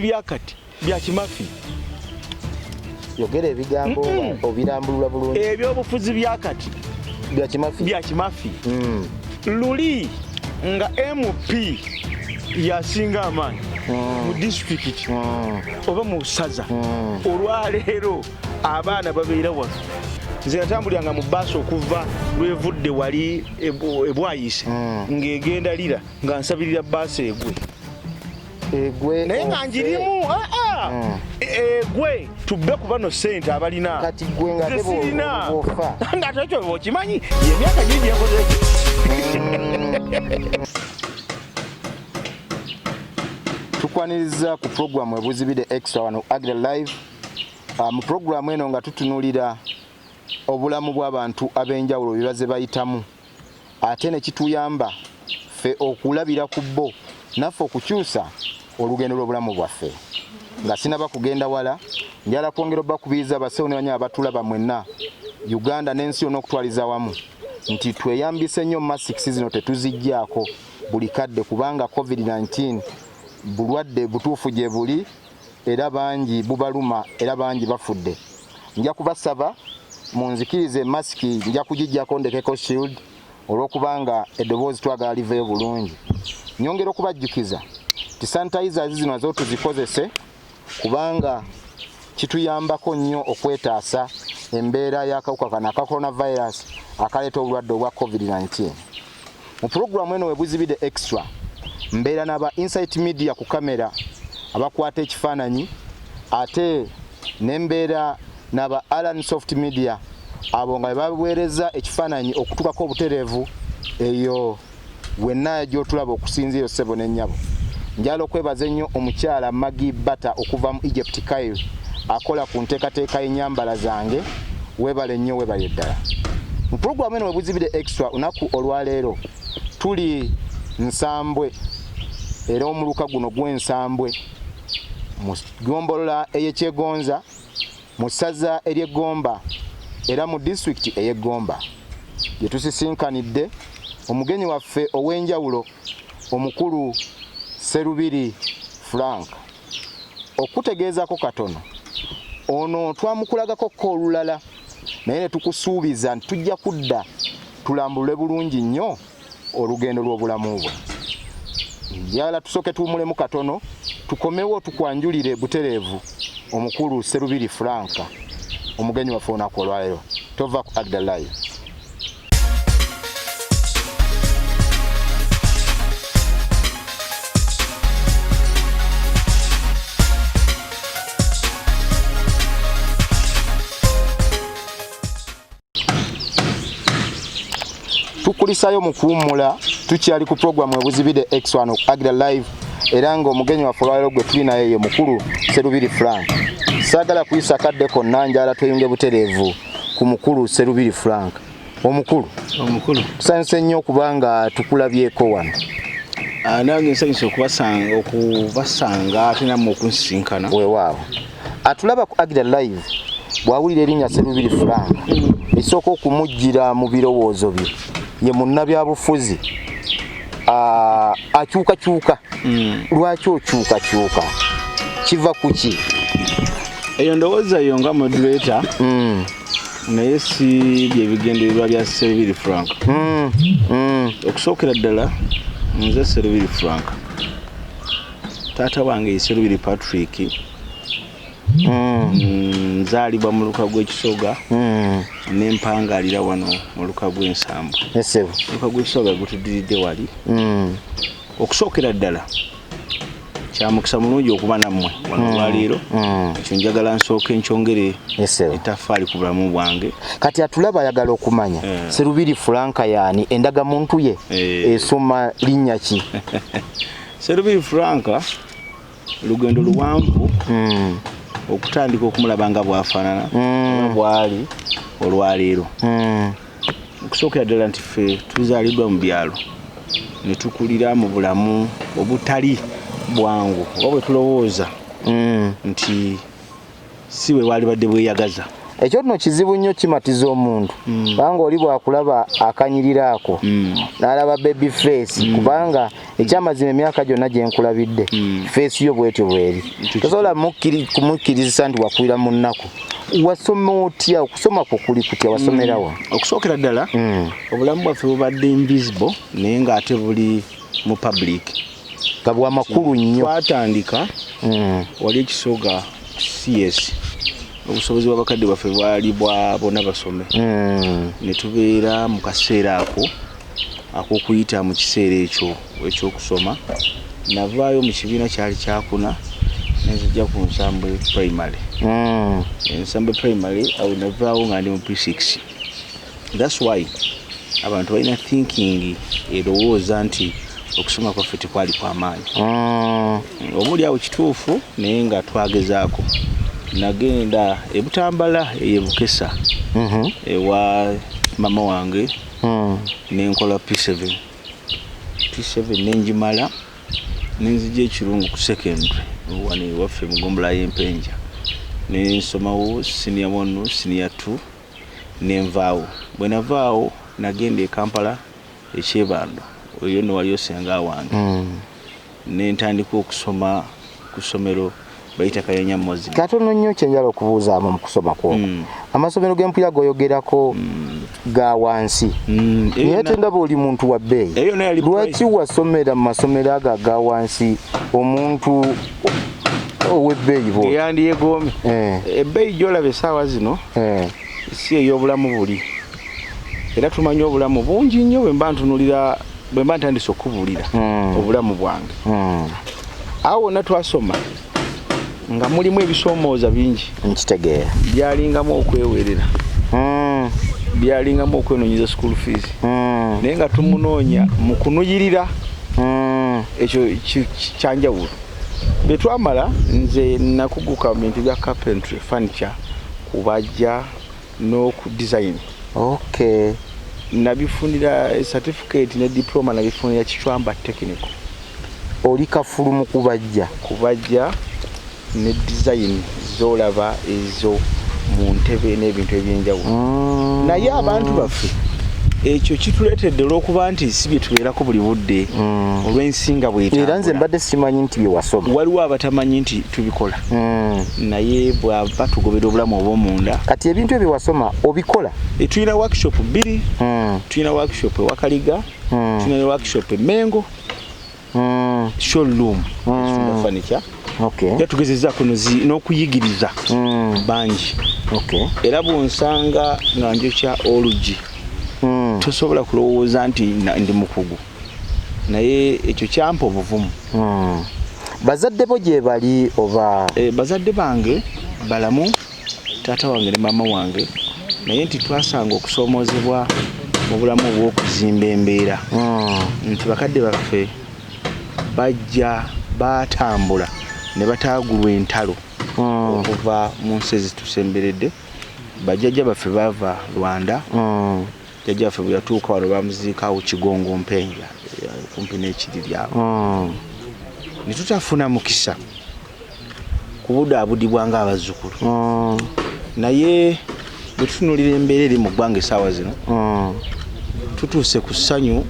Byakati bya kimafi. Yogera ebigambo obirambulula bulungi. Ebyobufuzi byakati bya kimafi. Bya kimafi. Luli nga MP yasinga amaanyi mu disitulikiti oba mu ssaza. Olwaleero abaana babeera wano. Nze natambuliranga mu baasi okuva lwevudde wali ebwayise ng'egenda Lira, nga nsabirira baasi egwe. Egwe. Naye nga ofe. Njirimu egwe tubbe ku bano sente abalina. Kati gwe nga Nze ate sirina. bw'ofa. Nga ate ekyo okimanyi, yemyaka gingi enkoze ekyo. Tukwaniriza ku puroguramu Ebuzibide Extra wano Agira Live. Mu puroguramu eno nga tutunulira obulamu bw'abantu ab'enjawulo bye bazze bayitamu, ate ne kituyamba ffe okulabira ku bo naffe okukyusa olugendo lw'obulamu bwaffe. Nga sinaba kugenda wala, njala kwongera obakubiriza abasewo ne banyama abatulaba mwenna Uganda n'ensi yonna okutwaliza wamu nti tweyambise nnyo masks zino, tetuziggyako buli kadde, kubanga COVID-19 bulwadde butuufu gye buli era bangi bubaluma era bangi bafudde. Nja kubasaba munzikirize masiki nja kugijjako ndekeko shield, olw'okubanga eddoboozi twagala liveeyo bulungi. Nyongera okubajjukiza nti sanitizers zino nazo tuzikozese, kubanga kituyambako nnyo okwetaasa embeera y'akawuka kano aka coronavirus akaleeta obulwadde obwa COVID-19. Mu puroguramu eno Webuzibide Extra mbeera n'aba Insight Media ku kamera abakwata ekifaananyi, ate nembeera n'aba Alan Soft Media, abo nga bebaweereza ekifaananyi okutukako obutereevu eyo wenna gy'otulaba okusinziira. Ssebo n'ennyabo, njala okwebaza ennyo omukyala Maggie Bata okuva mu Egypt Cairo, akola ku nteekateeka y'ennyambala zange. Weebale nnyo, weebale ddala. Mu puroguramu eno Webuzibide Extra, olunaku olwaleero tuli Nsambwe, era omuluka guno gw'Ensambwe mu ggombolola ey'Ekyegonza, mu ssaza ery'Eggomba, era mu disitulikiti ey'Eggomba, gye tusisinkanidde omugenyi waffe ow'enjawulo, omukulu Serubiri Frank. Okutegeezako katono, ono twamukulagako ko olulala, naye ne tukusuubiza nti tujja kudda tulambulule bulungi nnyo olugendo lw'obulamu bwe. Njagala tusooke tuwumulemu katono, tukomewo tukwanjulire butereevu omukulu Serubiri Franka, omugenyi waffe olunaku olwaleero. Tova ku Agda Live. Tukulisayo mu kuwummula. Tukyali ku puroguramu Ebuzibide X1 Agira Live, era nga omugenyi waffe olwaleero gwe tuli naye ye mukulu Serubiri Frank. Saagala kuyisa kadde konna, njala tweyunge butereevu ku mukulu Serubiri Frank. Omukulu. Omukulu. Tusanyuse nnyo okuba nga tukulabyeko wano. Nange nsanyuse okubasanga ate nammwe okunsisinkana. Weewaawo. Atulaba ku Agira Live bw'awulira erinnya Serubiri Frank, ekisooka okumujjira mu birowoozo bye ye munnabyabufuzi akyukakyuka. Lwaki okyukakyuka? Kiva ku ki? Eyo ndowooza yo nga moderator, naye si byebigendererwa bya Serubiri Frank. Okusookera ddala, nze Serubiri Frank, taata wange ye Serubiri Patrick. Nzaalibwa mu luka gw'Ekisoga nempangalira wano mu luka gw'Ensambu. Esebo. Oluka gw'Ekisoga gutuddiridde wali. Okusookera ddala, kyamukisa mulungi okuba nammwe wano olwaleero. Ekyo njagala nsooke nkyongere Esebo. ettaffaali ku bulamu bwange. Kati atulaba ayagala okumanya Serubiri Franka yaani, endagamuntu ye esoma linnya ki? Serubiri Franka lugendo luwanvu okutandika okumulaba nga bwafaanana oba bwali olwaleero. Okusookera ddala nti ffe tuzaaliddwa mu byalo ne tukulira mu bulamu obutali bwangu oba bwe tulowooza nti si bwe bwali badde bweyagaza. Ekyo nno kizibu nnyo, kimatiza omuntu, kubanga oli bwakulaba akanyirira ako n'alaba baby face, kubanga ekyamazima emyaka gyonna gye nkulabidde, face yo bwetyo bweri, tosobola kumukkirizisa nti wakulira mu nnaku. Wasoma otya? Okusoma kwo kuli kutya? Wasomerawa? Okusookera ddala, obulamu bwaffe bubadde invisible, naye ng'ate buli mu public. Nga bwamakulu nnyo. Twatandika wali ekisoga CS, obusobozi bw'abakadde baffe bwali bwa bonna basome, ne tubeera mu kaseera ako ak'okuyita mu kiseera ekyo ekyokusoma. Navaayo mu kibiina kyali kyakuna, nenzijja ku Nsambwe Primary. Ensambwe Primary awo navaawo nga ndi mu P6. That's why abantu balina thinking erowooza nti okusoma kwaffe tekwali kwamaanyi. Oba oli awo kituufu, naye nga twagezaako. Nagenda ebutambala eyo Bukesa ewa mama wange, nenkola P7. P7 nenjimala, nenzija ekirungu ku secondary wano ewaffe mugombolola y'Empenja, nensomawo senior 1, senior 2, nenvaawo. Bwe navaawo nagenda e Kampala ekyebando, eyo no waliyo senga wange, nentandika okusoma ku ssomero bayita Kayanya Mozi. Katono nnyo, kyenjala okubuuzaamu mu kusoma kwo, amasomero g'empira goyogerako ga wansi, naye ate ndaba oli muntu wa bbeeyi. Eyo nayo yali. Lwaki wasomera mu masomero ago aga wansi, omuntu ow'ebbeeyi bw'otyo? Eyandyegombye ebbeeyi gyolaba essaawa zino si ey'obulamu buli, era tumanyi obulamu bungi nnyo. Bwe mba ntunulira, bwe mba ntandise okubuulira obulamu bwange, awo wonna twasoma nga mulimu ebisoomooza bingi. Nkitegeera. Byalingamu okwewerera, byalingamu okwenoonyeza school fees, naye nga tumunoonya mu kunuyirira. Ekyo kyanjawulo. Bwe twamala, nze nakuguka mu bintu bya carpentry, furniture, kubajja n'oku design. Nabifunira certificate ne diploma, nabifunira Kichwamba Technical. Oli kafulu mu kubajja? Kubajja ne design zolaba ezo mu ntebe n'ebintu ebyenjawulo. Naye abantu baffe ekyo kituleetedde olw'okuba nti si bye tubeerako buli budde, olw'ensinga bwetambula. Era nze mbadde simanyi nti bye wasoma. Waliwo abatamanyi nti tubikola, naye bwaba tugobera obulamu obw'omunda. Kati ebintu ebyo wasoma obikola? Tulina workshop bbiri. Tulina workshop ewakaliga, tulina ne workshop e Mengo, showroom esunda furniture. Era tugezezaako n'okuyigiriza bangi. Era bw'onsanga nga njokya oluggi, tosobola kulowooza nti ndi mukugu, naye ekyo kyampa obuvumu. Bazadde bo gye bali oba? Bazadde bange balamu, taata wange ne maama wange, naye nti twasanga okusoomoozebwa mu bulamu obw'okuzimba embeera, nti bakadde baffe bajja batambula ne bataagulwa entalo okuva mu nsi ezitusemberedde. Bajjajja baffe baava Rwanda. Jjajja waffe bwe yatuuka wano bamuziikawo Kigongo Mpenja, kumpi n'ekiriri awo, ne tutafuna mukisa kubudaabudibwa ng'abazzukulu. Naye bwe tutunuulira embeera eri mu ggwanga essaawa zino, tutuuse ku ssanyu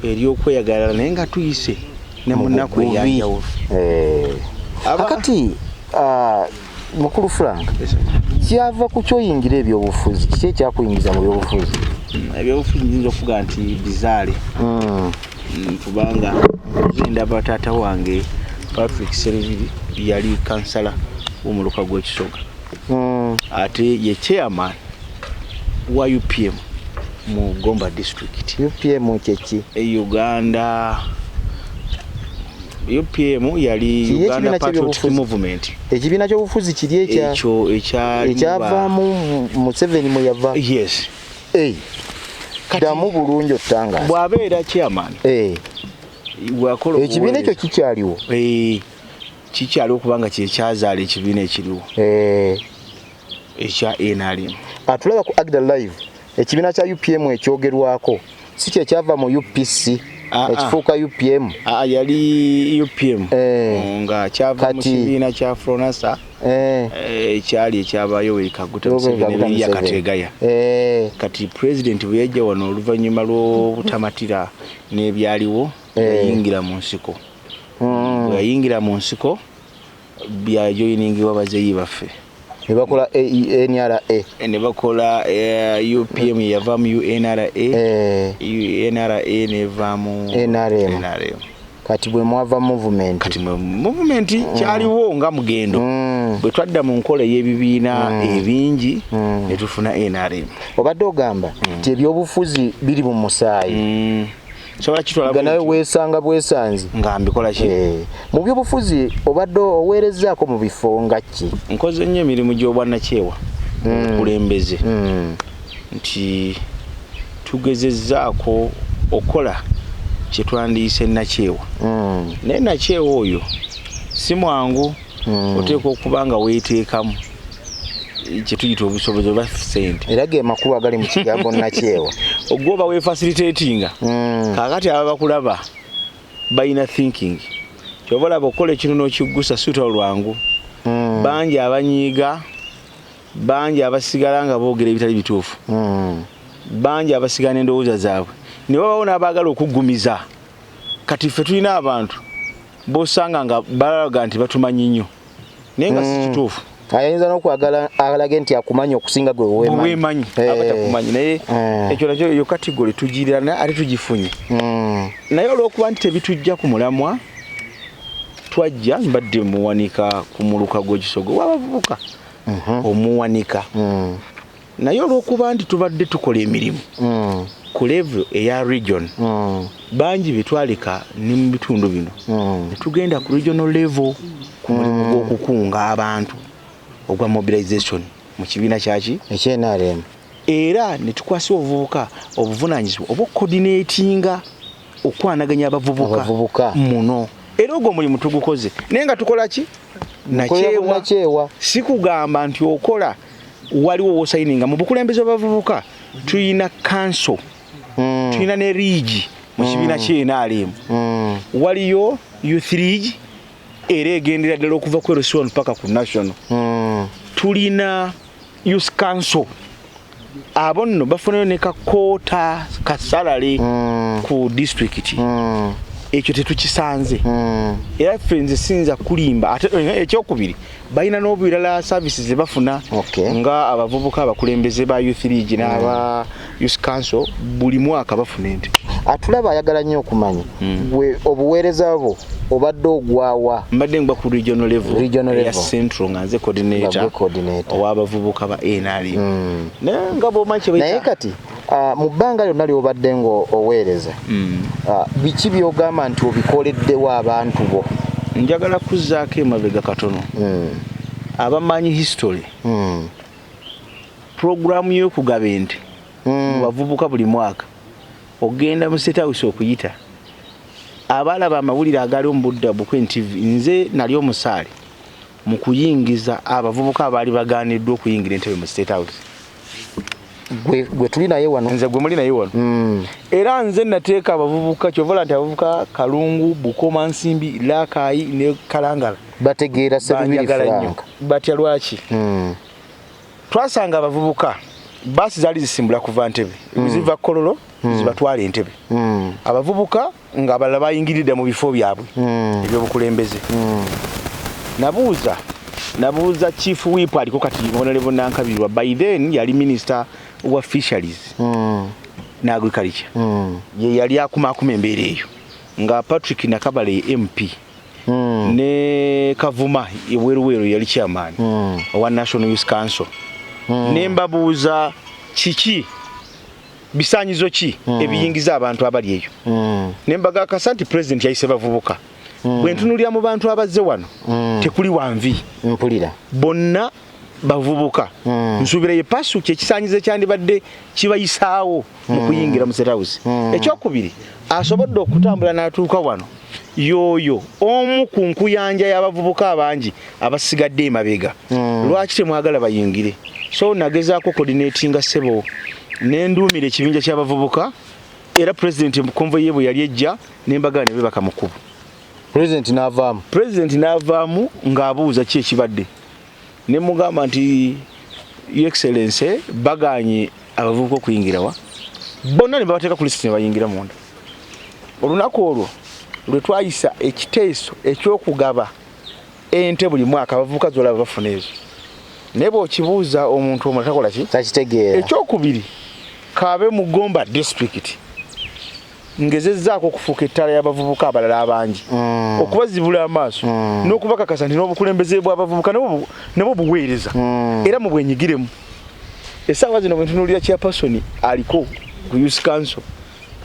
ery'okweyagalala, naye nga tuyise ne mu nnaku bubi. Eyanjawulo. Kakati mukulu Frank, kyava ku kyoyingira ebyobufuzi, kiki ekyakuyingiza mu byobufuzi? Ebyobufuzi nyinza okuvuga nti bizaale, kubanga nze ndaba taata wange Patrick Serubiri yali kansala w'omuluka gw'Ekisoga, ate ye chairman wa UPM mu Gomba District. UPM kyeki? E Uganda UPM yali Kiri Uganda ekibiina Patriotic ky'ebyobufuzi. Movement. Ekibiina ky'obufuzi kiri ekya Ekyo ekyalimu ekyavaamu Museveni mwe yava? Yes. Ddamu bulungi ottangaaza. Bw'abeera chairman, bwakola Ekibiina ekyo obuweereza. kikyaliwo? Kikyaliwo, kubanga kyekyazaala ekibiina ekiriwo ekya NRM. Atulaba ku Agda Live, ekibiina kya UPM ekyogerwako si kyekyava mu UPC? Ekifuuka UPM. Yali UPM nga kyava mu kibiina kya Fronasa, ekyali ekyaba Yoweri Kaguta Museveni yakategaya. Kati president bwe yajja wano oluvannyuma lw'obutamatira n'ebyaliwo, yayingira mu nsiko. Bwe yayingira mu nsiko, byajoyiningibwa bazeeyi baffe ne bakola NRA, ne bakola UPM, yava mu UNRA, UNRA neva mu NRM. NRM. Kati bwe mwava movement, kati movement kyaliwo nga mugendo. Bwe twadda mu nkola ey'ebibiina ebingi, ne tufuna NRM. Obadde ogamba nti ebyobufuzi biri mu musaayi. Sobola kitwala nawe weesanga bwesanzi nga mbikola ki? Mu byobufuzi obadde oweerezaako mu bifo nga ki? Nkoze nnyo emirimu gy'obwannakyewa, obukulembeze, nti tugezezzaako okukola kye twandiyise nakyewa. Naye nakyewa oyo si mwangu, oteekwa okuba nga weeteekamu kye tuyita obusobozi oba ssente. Era ge makulu agali mu kigambo nakyewa. Ogwoba weefacilitatinga. Kaakati aba bakulaba balina thinking, kyova olaba okukola ekintu n'okiggusa si lutalo lwangu. Bangi abanyiiga, bangi abasigala nga boogera ebitali bituufu, bangi abasigala n'endowooza zaabwe, ne babawo n'abaagala okuggumiza. Kati ffe tulina abantu b'osanga nga balaga nti batumanyi nnyo, naye nga si kituufu. Ayinza n'okwagala alage nti akumanyi okusinga gwe weemanyi, aba takumanyi. Naye ekyo nakyo, eyo category tugirira, naye ate tugifunye. Naye olw'okuba nti tebitujja ku mulamwa, twajja mbadde muwanika ku muluka gw'Ekisogo w'abavubuka, omuwanika. Naye olw'okuba nti tubadde tukola emirimu ku level eya region, bangi betwaleka ne mu bitundu bino, ne tugenda ku regional level ku mulimu gw'okukunga abantu ogwa mobilization mu kibiina kyaki? Ekye NRM. Era ne tukwasibwa obuvubuka obuvunaanyizibwa obw'okucoordinatinga, okwanaganya abavubuka Abavubuka. muno. Era ogwo omulimu tugukoze, naye nga tukola ki? Nakyewa. Nakyewa. Si kugamba nti okola waliwo wosayininga mu bukulembeze bw'abavubuka. Tulina council, tulina ne league mu kibiina ky'NRM. Waliyo youth league, era egendera ddala okuva ku LC1 paka ku national. Tulina youth council, abo nno bafunayo ne kakoota kasalale ku disitulikiti. Ekyo tetukisanze. Era ffe nze siyinza kulimba. Ate ekyokubiri, balina n'obirala services ze bafuna nga abavubuka abakulembeze ba youth league n'aba youth council, buli mwaka bafuna ente. Atulaba ayagala nnyo okumanya, gwe obuweereza bwo obadde ogwawa? Mbadde ngwa ku regional level, Regional eya level. central, nga nze Nga coordinator gwe coordinator. ow'abavubuka ba NRM. Naye nga bw'omanyi kye Naye kati mu bbanga lyonna ly'obadde nga oweereza, biki by'ogamba nti obikoleddewo abantu bo? Njagala kuzzaako emabega katono. Abamanyi history, puroguramu y'okugaba ente mu bavubuka buli mwaka ogenda mu State House okuyita abalaba amawulire agaaliwo mu budde bukwen TV, nze nali omusaale mu kuyingiza abavubuka abaali baganiddwa okuyingira entebe mu State House. Gwe tuli naye wano? Nze gwe muli naye wano. Era nze nateeka abavubuka, kyovola nti abavubuka Kalungu, Bukoma, Nsimbi, Lakayi ne Kalangala bategeera Serubiri. Banjagala nnyo. Frank. Batya lwaki? Twasanga abavubuka, baasi zaali zisimbula kuva Ntebe, ziva Kololo zibatwala Entebe. Abavubuka nga abalala bayingiridde mu bifo byabwe ebyobukulembeze. Nabuuza chief whip aliko kati, Honorable Nankabirwa, by then yali minister wa fisheries ne agriculture. Ye yali akumaakuma embeera eyo nga Patrick Nakabale MP ne Kavuma ebweruweru yali chairman owa National Youth Council. Ne mbabuuza, kiki, bisaanyizo ki ebiyingiza abantu abali eyo? Ne mbagakasa nti president yayise bavubuka. Bwe ntunulira mu bantu abazze wano, tekuli wanvi. Mpulira. Bonna bavubuka. Nsuubira ye pasu kyekisaanyizo ekyandibadde kibayisaawo mu kuyingira mu State House. Ekyokubiri, asobodde okutambula n'atuuka wano y'oyo omu ku nkuyanja y'abavubuka abangi abasigadde emabega. Lwaki temwagala bayingire? So nagezaako coordinatinga, ssebo, nenduumira ekibinja ky'abavubuka. Era pulezidenti convoy ye bwe yali ejja nembagana ne bebaka mu kkubo. Pulezidenti n'avaamu. Pulezidenti n'avaamu ng'abuuza ki ekibadde, ne mugamba nti Your Excellency, baganye abavubuka okuyingira wa bonna, ne babateeka ku lisiti ne bayingira munda. Olunaku olwo lwe twayisa ekiteeso eky'okugaba ente buli mwaka, abavubuka zolaba bafuna ezo, naye bw'okibuuza omuntu omulala takola ki? Takitegeera. Ekyokubiri, kaabe mu Gomba Disitulikiti ngezezzaako okufuuka ettaala y'abavubuka abalala abangi, okubazibula amaaso n'okubakakasa nti n'obukulembeze bw'abavubuka nabwo buweereza era mubwenyigiremu. Essaawa zino bwe ntunuulira chairperson aliko ku youth council,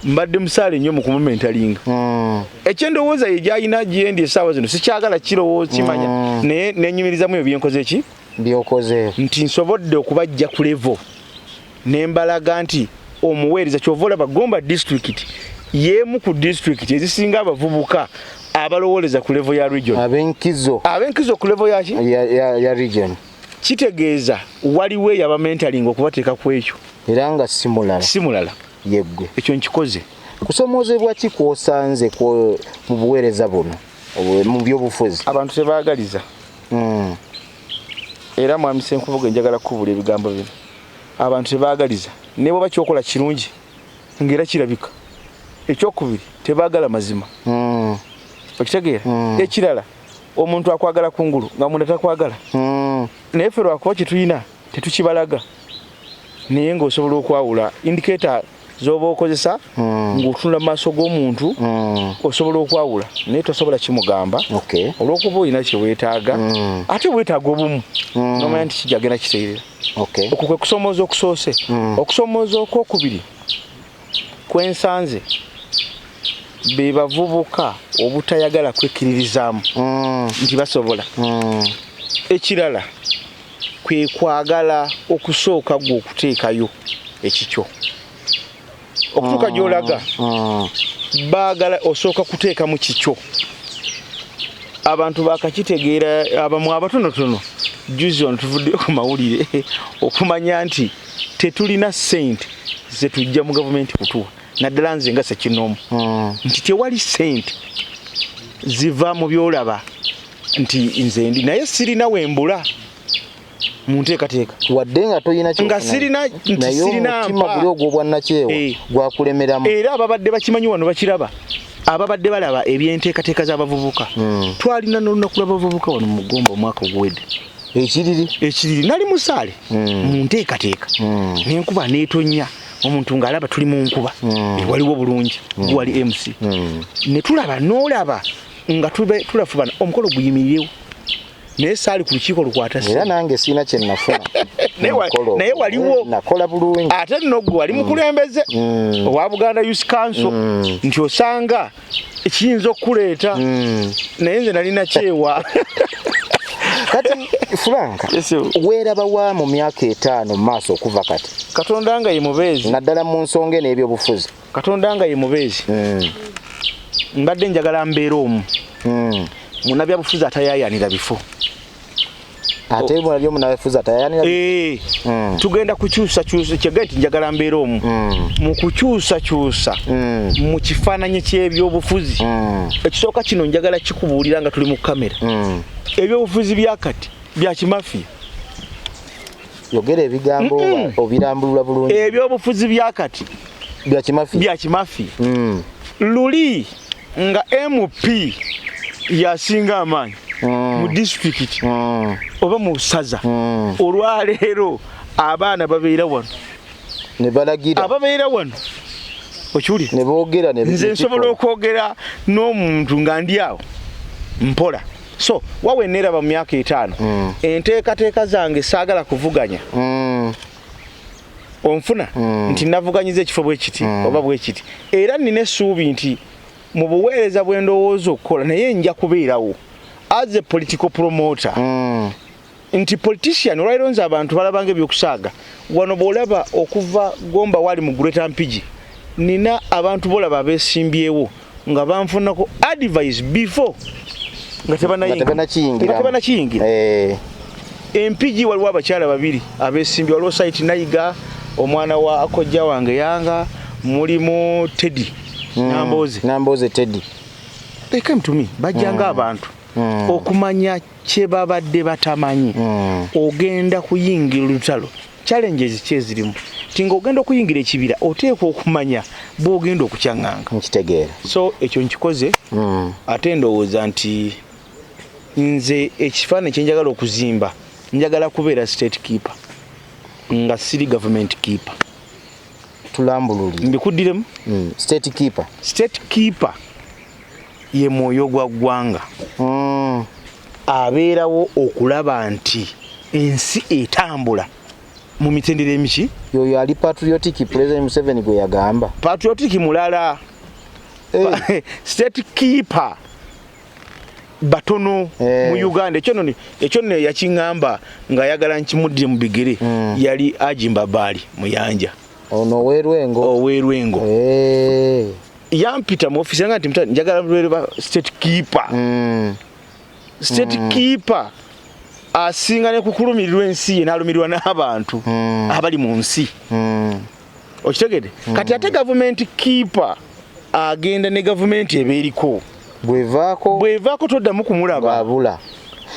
mbadde musaale nnyo mu kumumentoringa. Ekyendowooza ye gyalina gyendi essaawa zino sikyagala kirowooza kimanya, naye nenyumirizamu ebyo byenkoze ki? Byokoze. Nti nsobodde okubajja ku level ne mbalaga nti omuweereza. Kyova olaba Gomba Disitulikiti y'emu ku disitulikiti ezisinga abavubuka abalowooleza ku level ya region. Ab'enkizo. Ab'enkizo ku level yaki? Ya region. Kitegeeza waliwo eyabamentoringa okubateeka ku ekyo. Era nga si mulala. Si mulala. Yeggwe. Ekyo nkikoze. Kusomoozebwa ki kwosanze mu buweereza buno mu byobufuzi? Abantu tebaagaliza. Era mwami Senkubuge, njagala kukubula ebigambo bino. Abantu tebaagaliza, naye bwoba kyokola kirungi ng'era kirabika. Ekyokubiri, tebaagala mazima. Okitegeera? Ekirala, omuntu akwagala kungulu nga munda takwagala. Naye ffe lwakuba kyetulina tetukibalaga, naye ng'osobola okwawula indicator z'oba okozesa ng'otunula mu maaso g'omuntu. Osobola okwawula, naye tosobola kimugamba olw'okuba olina kye weetaaga. Ate weetaaga obumu nomanya nti kijja genda kiteerera. Okwo kwe kusomooza okusoose. Okusomooza okwokubiri kwensanze be bavubuka obutayagala kwekkiririzaamu nti basobola. Ekirala kwe kwagala okusooka gwe okuteekayo ekikyo okutuuka gy'olaga. Baagala osooka kuteekamu kikyo. Abantu bakakitegeera abamu abatonotono. Juzi ono tuvuddeyo ku mawulire okumanya nti tetulina ssente zetujja mu gavumenti kutuwa, naddala nze nga sekinoomu, nti tewali ssente ziva mu byolaba nti nze ndi naye sirina wembula mu nteekateeka. Wadde nga toyina. Nga sirina nti naye sirina omutima mpa. Guli ogw'obwannakyewa gwakulemeramu. Era ababadde bakimanyi wano bakiraba, ababadde balaba ebyenteekateeka z'abavubuka. Twalina n'olunaku lw'abavubuka wano mu Gomba omwaka oguwedde. Ekiriri. Ekiriri nali musaale mu nteekateeka n'enkuba n'etonnya, omuntu ng'alaba tuli mu nkuba. Waliwo bulungi wali MC ne tulaba n'olaba nga tulafubana omukolo guyimirirewo, naye saali ku lukiiko lukwata Era ssente. Nange sirina kye nafuna. Naye mu mukolo. Naye waliwo. Nakola bulungi. Ate nno gwe wali mukulembeze owa Buganda Youth Council nti osanga ekiyinza okukuleeta, naye nze nalina kyewa. Kati Frank, Yes, sir. weeraba wa mu myaka 5 mu maaso okuva kati? Katonda nga ye mubeezi. Naddala mu nsonga eno ebyobufuzi. Katonda nga ye mubeezi, mbadde njagala mbeera omu munnabyabufuzi atayayanira bifo. Ate mulabye omunafuzi atayayanira. Eh, tugenda kukyusakyusa kyege nti njagala mbeera omu mu kukyusakyusa mu kifaananyi ky'ebyobufuzi. Ekisooka kino njagala kikubuulira nga tuli mu kamera. Ebyobufuzi bya kati bya kimafiya. Yogera ebigambo obirambulula bulungi. Ebyobufuzi bya kati bya kimafiya. Bya kimafiya. Luli nga MP yasinga amaanyi mu disitulikiti oba mu ssaza. Olwaleero abaana babeera wano ne balagira. Ababeera wano, okiwulira? Ne boogera ne Nze nsobola okwogera n'omuntu nga ndi awo mpola. So wawe neeraba mu myaka 5, enteekateeka zange saagala kuvuganya. Onfuna? Nti navuganyiza ekifo bwe kiti oba bwe kiti, era nina essuubi nti mu buweereza bwe ndowooza okukola, naye nja kubeerawo as a political promoter. Nti politician olwaliro nze abantu balabanga ebyokusaaga wano. Bw'olaba okuva Gomba wali mu Greater Mpigi, nina abantu bolaba abeesimbyewo nga banfunako advice before nga nga tebanakiyingira. Nga tebanakiyingira. Empigi waliwo abakyala babiri abesimbye. Waliwo Site Nayiga, omwana wa kojja wange Yanga. Mulimu Teddy Namboze. Namboze Teddy. They came to me, bajjanga abantu okumanya kye babadde batamanyi. Ogenda kuyingira olutalo, challenges ki ezirimu, ti ng'ogenda okuyingira ekibira oteekwa okumanya bw'ogenda okukyaŋŋanga. Nkitegeera. So ekyo nkikoze. Ate ndowooza nti nze ekifaananyi kyenjagala okuzimba, njagala kubeera state keeper nga siri government keeper. Tulambululire. Mbikuddiremu. State keeper. State keeper ye mwoyo gwa ggwanga. Abeerawo okulaba nti ensi etambula mu mitendera emiki. Yoyo ali patriotic President Museveni gwe yagamba? Patriotic mulala. State keeper batono mu Uganda. Ekyo nno yakiŋŋamba ng'ayagala nkimuddire mu bigere. Yali Agimba Baali Muyanja. Ono owerwengo? Owerwengo. Yampita mu ofisi yanga nti, "Mutani, njagala mubeere ba state keeper." State keeper asinga ne kukulumirirwa ensi ye n'alumirirwa n'abantu abali mu nsi. Okitegedde? Kati ate gavumenti keeper agenda ne gavumenti eba eriko. Bwevaako? Bwevaako toddamu kumulaba. Bwabula.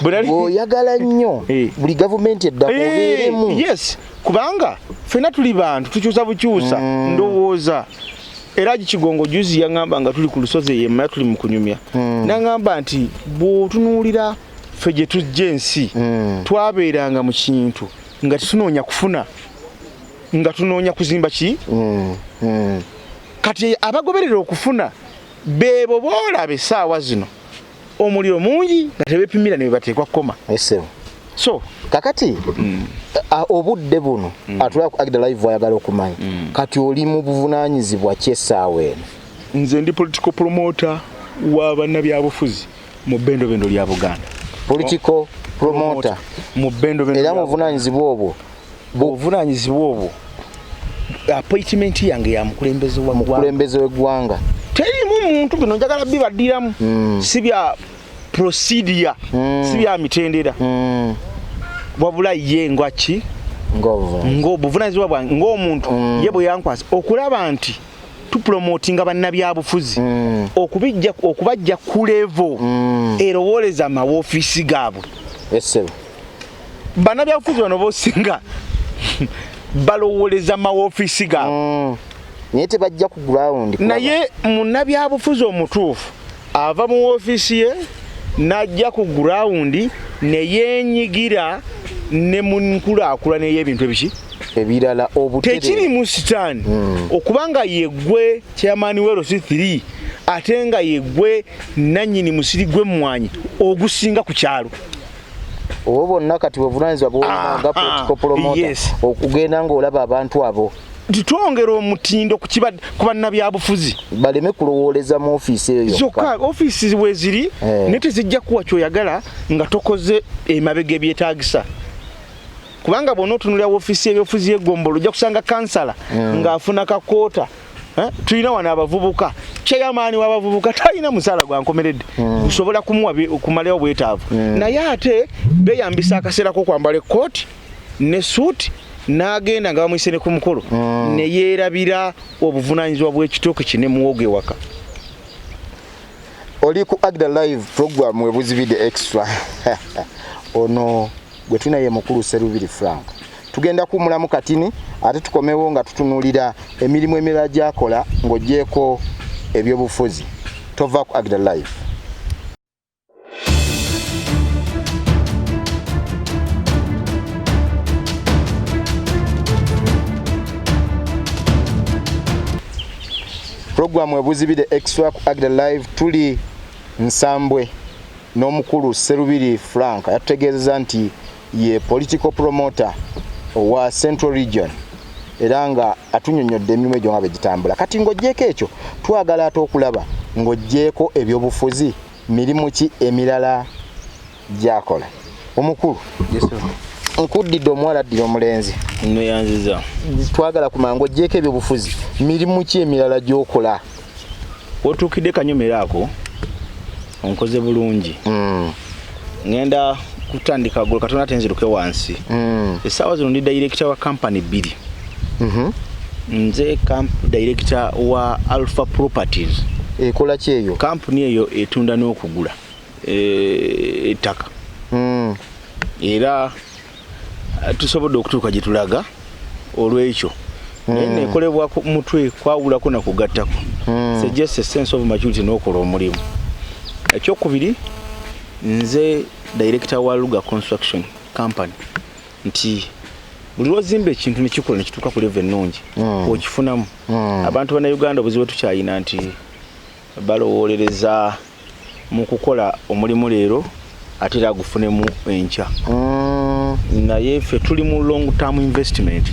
Bwe Bw'oyagala nnyo buli gavumenti eddako obeeremu. Yes, kubanga ffenna tuli bantu, tukyusa bukyusa. Ndowooza era Kigongo juzi yaŋŋamba nga tuli ku lusozi yemaya tuli mu kunyumya, naŋŋamba nti bw'otunuulira ffe gye tujja ensi, twabeeranga mu kintu nga tetunoonya kufuna, nga tunoonya kuzimba ki. Kati abagoberera okufuna beebo boolaba essaawa zino omuliro mungi nga tebepimira ne bebateekwa kukoma. Esebo. So kakati obudde buno atulaba ku Agda Live ayagala okumanya kati oli mu buvunaanyizibwa ki essaawa eno? Nze ndi political promoter wa bannabyabufuzi mu bendobendo lya Buganda. Political promoter? Mu bendobendo. Era lya mu buvunaanyizibwa obwo Obuvunaanyizibwa obwo, appointment yange ya mukulembeze wa ggwanga. Mukulembeze w'eggwanga. Terimu muntu, bino njagala bibaddiramu, si bya procedure, si bya mitendera, wabula ye ngwaki ng'obuvunaanyizibwa. Ng'obuvunanyizibwa bwange ng'omuntu ye bwe yankwasa okulaba nti tupromotinga bannabyabufuzi okubijja okubajja ku level erowooleza amawofiisi gaabwe. Esebo. Bannabyabufuzi bano bosinga balowooleza mawofiisi gaabwe. Naye tebajja ku ground kulaba. Naye munnabyabufuzi omutuufu ava mu woofiisi ye n'ajja ku ground ne yeenyigira ne mu nkulaakulana ey'ebintu ebiki ebirala obutere. Tekiri mu sitaani okubanga yeggwe chairman we LC3 ate nga yeggwe nannyini musiri gw'emmwanyi ogusinga ku kyalo. Obwo bonna kati buvunanyizibwa bwolina nga political promoter okugenda ng'olaba abantu abo. Titwongera omutindo ku ku bannabyabufuzi. Baleme kulowooleza mu ofiisi eyo yokka. Zokka ofiisi weziri naye tezijja kuwa kyoyagala nga tokoze emabega ebyetaagisa, kubanga bw'ona otunulira ofiisi y'ebyobufuzi y'eggombolo ojja kusanga kansala ng'afuna kakoota. Eh, tulina wano abavubuka, chairman w'abavubuka talina musaala gwa nkomeredde gusobola kumuwa kumalayo bwetaavu, naye ate beeyambisa akaseera k'okwambala ekkooti ne suuti n'agenda nga bamuyise ne ku mukolo ne yeerabira obuvunaanyizibwa bw'ekitooke kine muwogo ewaka. Oli ku Agda Live, program Ebuzibidde Extra. Ono gwe tulina ye mukulu Serubiri Frank. Tugenda kuwumulamu katini ate tukomewo nga tutunuulira emirimu emirala gyakola ng'ogyeko ebyobufuzi. Tova ku Agda Live. Programu Ebuzibidde Extra ku Agda Live. Tuli Nsambwe n'omukulu Serubiri Frank. Yatutegeezeza nti ye political promoter owa Central Region era nga atunyonnyodde emirimu egyo nga bwe gitambula. Kati ng'oggyeko ekyo, twagala ate okulaba ng'oggyeko ebyobufuzi, mirimu ki emirala gy'akola omukulu? Nkuddidde omuwala addira omulenzi. Neyanziza. Twagala kumanya ng'oggyeko ebyobufuzi, mirimu ki emirala gy'okola? Wotuukidde kanyomero ako onkoze bulungi. Ngenda kutandika golo katonda ate nziruke wansi. Essaawa zino ndi director wa kampani bbiri. Nze camp director wa Alpha Properties. Ekola ki eyo? Kampuni eyo etunda n'okugula ettaka. Era tusobodde okutuuka gye tulaga olw'ekyo. Naye nekolebwa ku mutwe kwawulako na kugattako. So just a sense of maturity n'okola omulimu. Ekyokubiri, nze director wa Luga Construction Company, nti buli lwozimba ekintu nekikula nekituuka ku level ennungi, okifunamu. Abantu bannayuganda obuzibu tukyalina nti balowoolereza mu kukola omulimu leero ate era agufunemu enkya. Naye ffe tuli mu long term investment.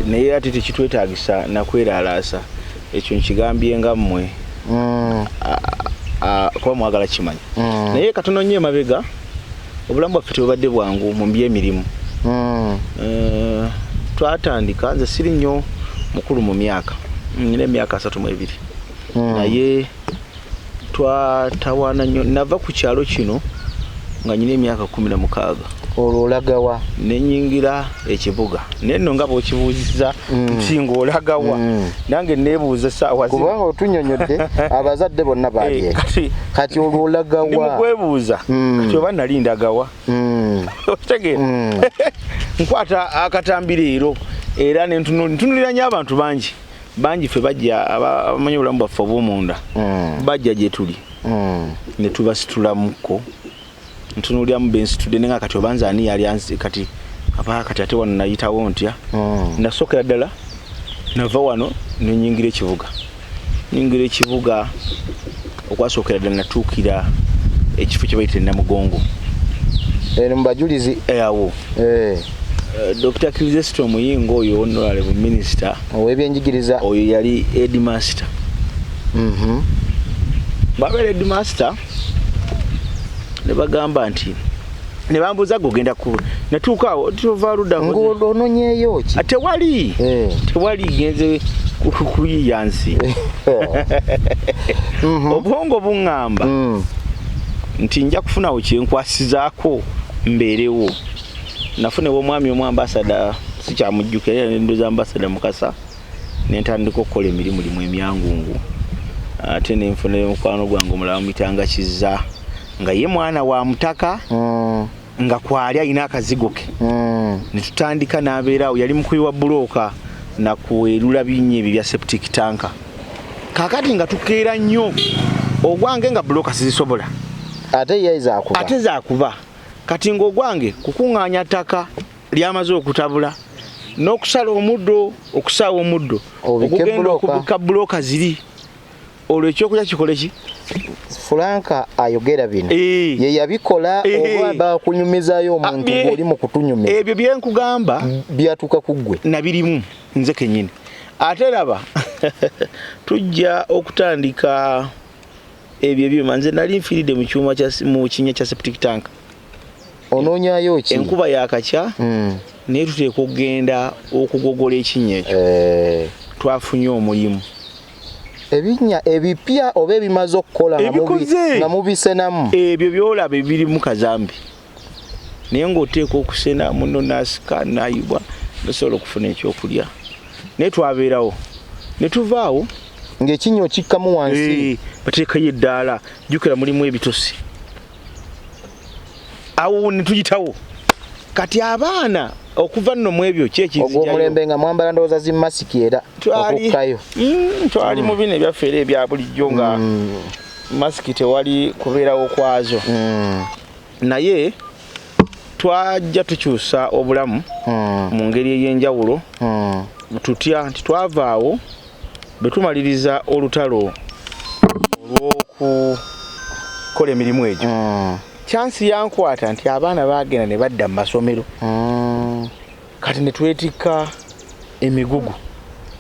Naye ate tekitwetaagisa nakweralaasa, ekyo nkigambye nga mmwe kuba mwagala kimanya. Naye katono nnyo emabega, obulamu bwaffe tebubadde bwangu mu byemirimu. Twatandika, nze siri nnyo mukulu mu myaka, nina emyaka 32. Naye twatawaana nnyo. Nava ku kyalo kino nga nyina emyaka 16. Olwo olagawa? Nenyingira ekibuga, naye nno nga bw'okibuuziza nti ng'olagawa, nange neebuuza essaawa zino. Kubanga otunyonyodde abazadde bonna baali Eh, eka. Kati Kati olwo ndi mu olagawa? kwebuuza kati oba nali ndagawa. Okitegeera? Nkwata akatambi leero era ntunulira nnyo abantu bangi bangi. Ffe bajja abamanyi obulamu bwaffe obw'omunda, bajja gye tuli ne tubasitulamuko. Ntunuuliramu bensitudde nenga kati obanza ani yali ansi kati aba kati ate wano nayitawo ntya? Nasookera ddala nava wano nenyingira ekibuga. Nyingira ekibuga okwasookera ddala, natuukira ekifo kye bayita Namugongo. Eno mu Bajulizi? Awo. Dr. Chrysostom Muyingo oyo honorable minister ow'ebyenjigiriza, oyo yali headmaster. Bwabeera headmaster, ne bagamba nti, ne bambuuza, "Gwe ogenda ku?" Natuuka awo, tuva ludda. Ng'ononyeeyo ki? Ah, tewali. Tewali, genze kuyiiya nsi. Obwongo buŋŋamba nti nja kufunawo kyenkwasizaako mbeerewo. Nafunewo omwami omu, ambasada, sikyamujjukira, era nendoza ambasada Mukasa, nentandika okukola emirimu limu emyangungu. Ate nenfunayo mukwano gwange omulala muyitanga Kiza, nga ye mwana wa mutaka, nga kwali alina akazigo ke. Netutandika n'abeeraawo, yali mukubi wa bulooka nakuwerula binnya ebyo bya septic tank. Kakati nga tukeera nnyo, ogwange nga bulooka sizisobola. Ate ye zakuba? Ate zakuba. Kati ng'ogwange kukuŋŋaanya ttaka lyamaze okutabula n'okusala omuddo, okusaawa omuddo, Obike okugenda bulooka. okubika bulooka ziri, olwo ekyokulya kikole ki? Fulanka ayogera bino, ye yabikola oba bakunyumizaayo omuntu ng'oli mu kutunyumiza? Ebyo byenkugamba byatuuka ku ggwe? Nabirimu nze kenyini. Ate raba, tujja okutandika ebyo ebyuma, nze nali nfiiridde mu kyuma mu kinnya kya septic tank. Onoonyayo ki? Enkuba yakakya, naye tuteekwa okugenda okugogola ekinnya ekyo. Twafunye omulimu. Ebinnya ebipya oba ebimaze okukola nga Ebikoze. nga mubisenamu? Ebyo byolaba ebirimu kazambi, naye ng'oteekwa okusena muno nasika nayibwa nosobola okufuna ekyokulya. Naye twabeerawo ne tuvaawo. Ng'ekinnya okikkamu wansi? Eh, bateekayo eddaala, jjukira mulimu ebitosi awo, ne tuyitawo. Kati abaana okuva nno mu ebyo kyekinzijayo. Ogw'omulembe nga mwambala ndowooza zi masiki era okukkayo? Twali mu bino ebyaffe era ebya bulijjo, nga masiki tewali kubeerawo kwazo. Naye twajja tukyusa obulamu mu ngeri ey'enjawulo. Tutya nti twavaawo bwe tumaliriza olutalo olw'okukola emirimu egyo, chance yankwata nti abaana bagenda ne badda mu masomero. Kati ne twetikka emigugu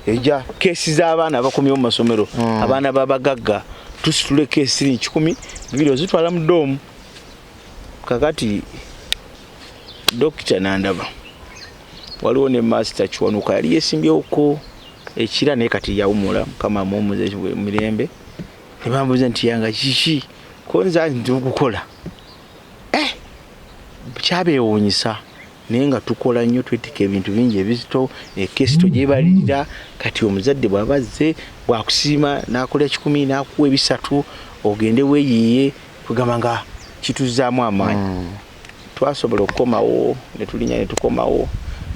egya keesi z'abaana abakomyewo mu masomero. Abaana babagagga, tusitula ekeesi 1,200 ozitwala mu dorm. Kakati dokita nandaba, waliwo ne master Kiwanuka, yali yesimbyewoko ekira, naye kati yawumula, Mukama amuwumuze mirembe. Ne bambuuza nti, "Yanga kiki konza nti okukola?" Eh, kyabeewuunyisa. Naye nga tukola nnyo, twetika ebintu bingi ebizito, ekesito gyebalirira. Kati omuzadde bw'aba azze bwakusiima n'akola 100 n'akuwa 300 ogende weeyiiye, kwegamba nga kituzzaamu amaanyi. Twasobola okukomawo ne tulinnya ne tukomawo,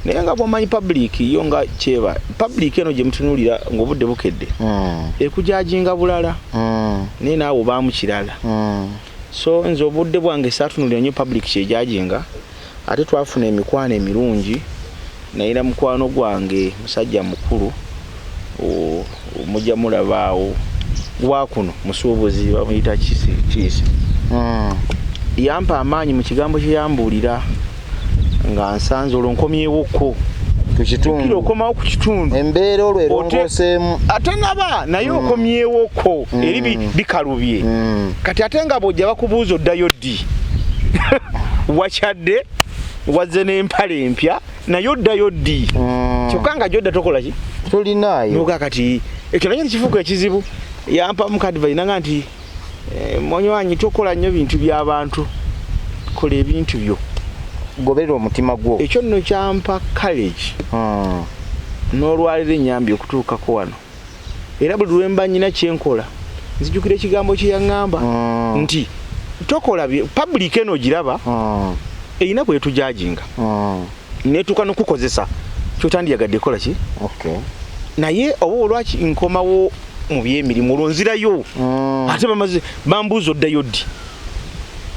naye nga bw'omanyi public yo nga kyeba public eno gye mutunuulira ng'obudde bukedde ekujajinga bulala, naye naawe obaamu kirala. So nze obudde bwange saatunuulira nnyo public kyejajinga. Ate twafuna emikwano emirungi. Nayina mukwano gwange musajja mukulu, mujja mulabaawo wakuno, musuubuzi bamuyita Kiisi. Yampa amaanyi mu kigambo kye yambuulira nga nsanze olwo nkomyewokko ku kitundu, okomawo ku kitundu, embeera olwo erongoseemu, ate naba naye okomyewokko eri bikalubye. Kati ate nga bw'ojja bakubuuza oddayo ddi, wakyadde wazze n'empale empya naye oddayo ddi, kyokka nga gyodda tokola ki, tolinaayo. Noga kati ekyo nakyo kifuuka ekizibu. Yampa mukadvayi nanga nti monywanyi tokola nnyo bintu by'abantu, kola ebintu byo, goberera omutima gwo. Ekyo nno kyampa courage n'olwaliro ennyambi okutuukako wano. Era buli lwemba nnyina kyenkola nzijukira ekigambo kye yaŋŋamba nti tokola public eno ogiraba erina bwetujajinga netuuka n'okukozesa kyotandiyagadde kola ki. Naye oba olwaki nkomawo mu byemirimu olwo nzirayo, ate bamaze bambuuza oddayo ddi,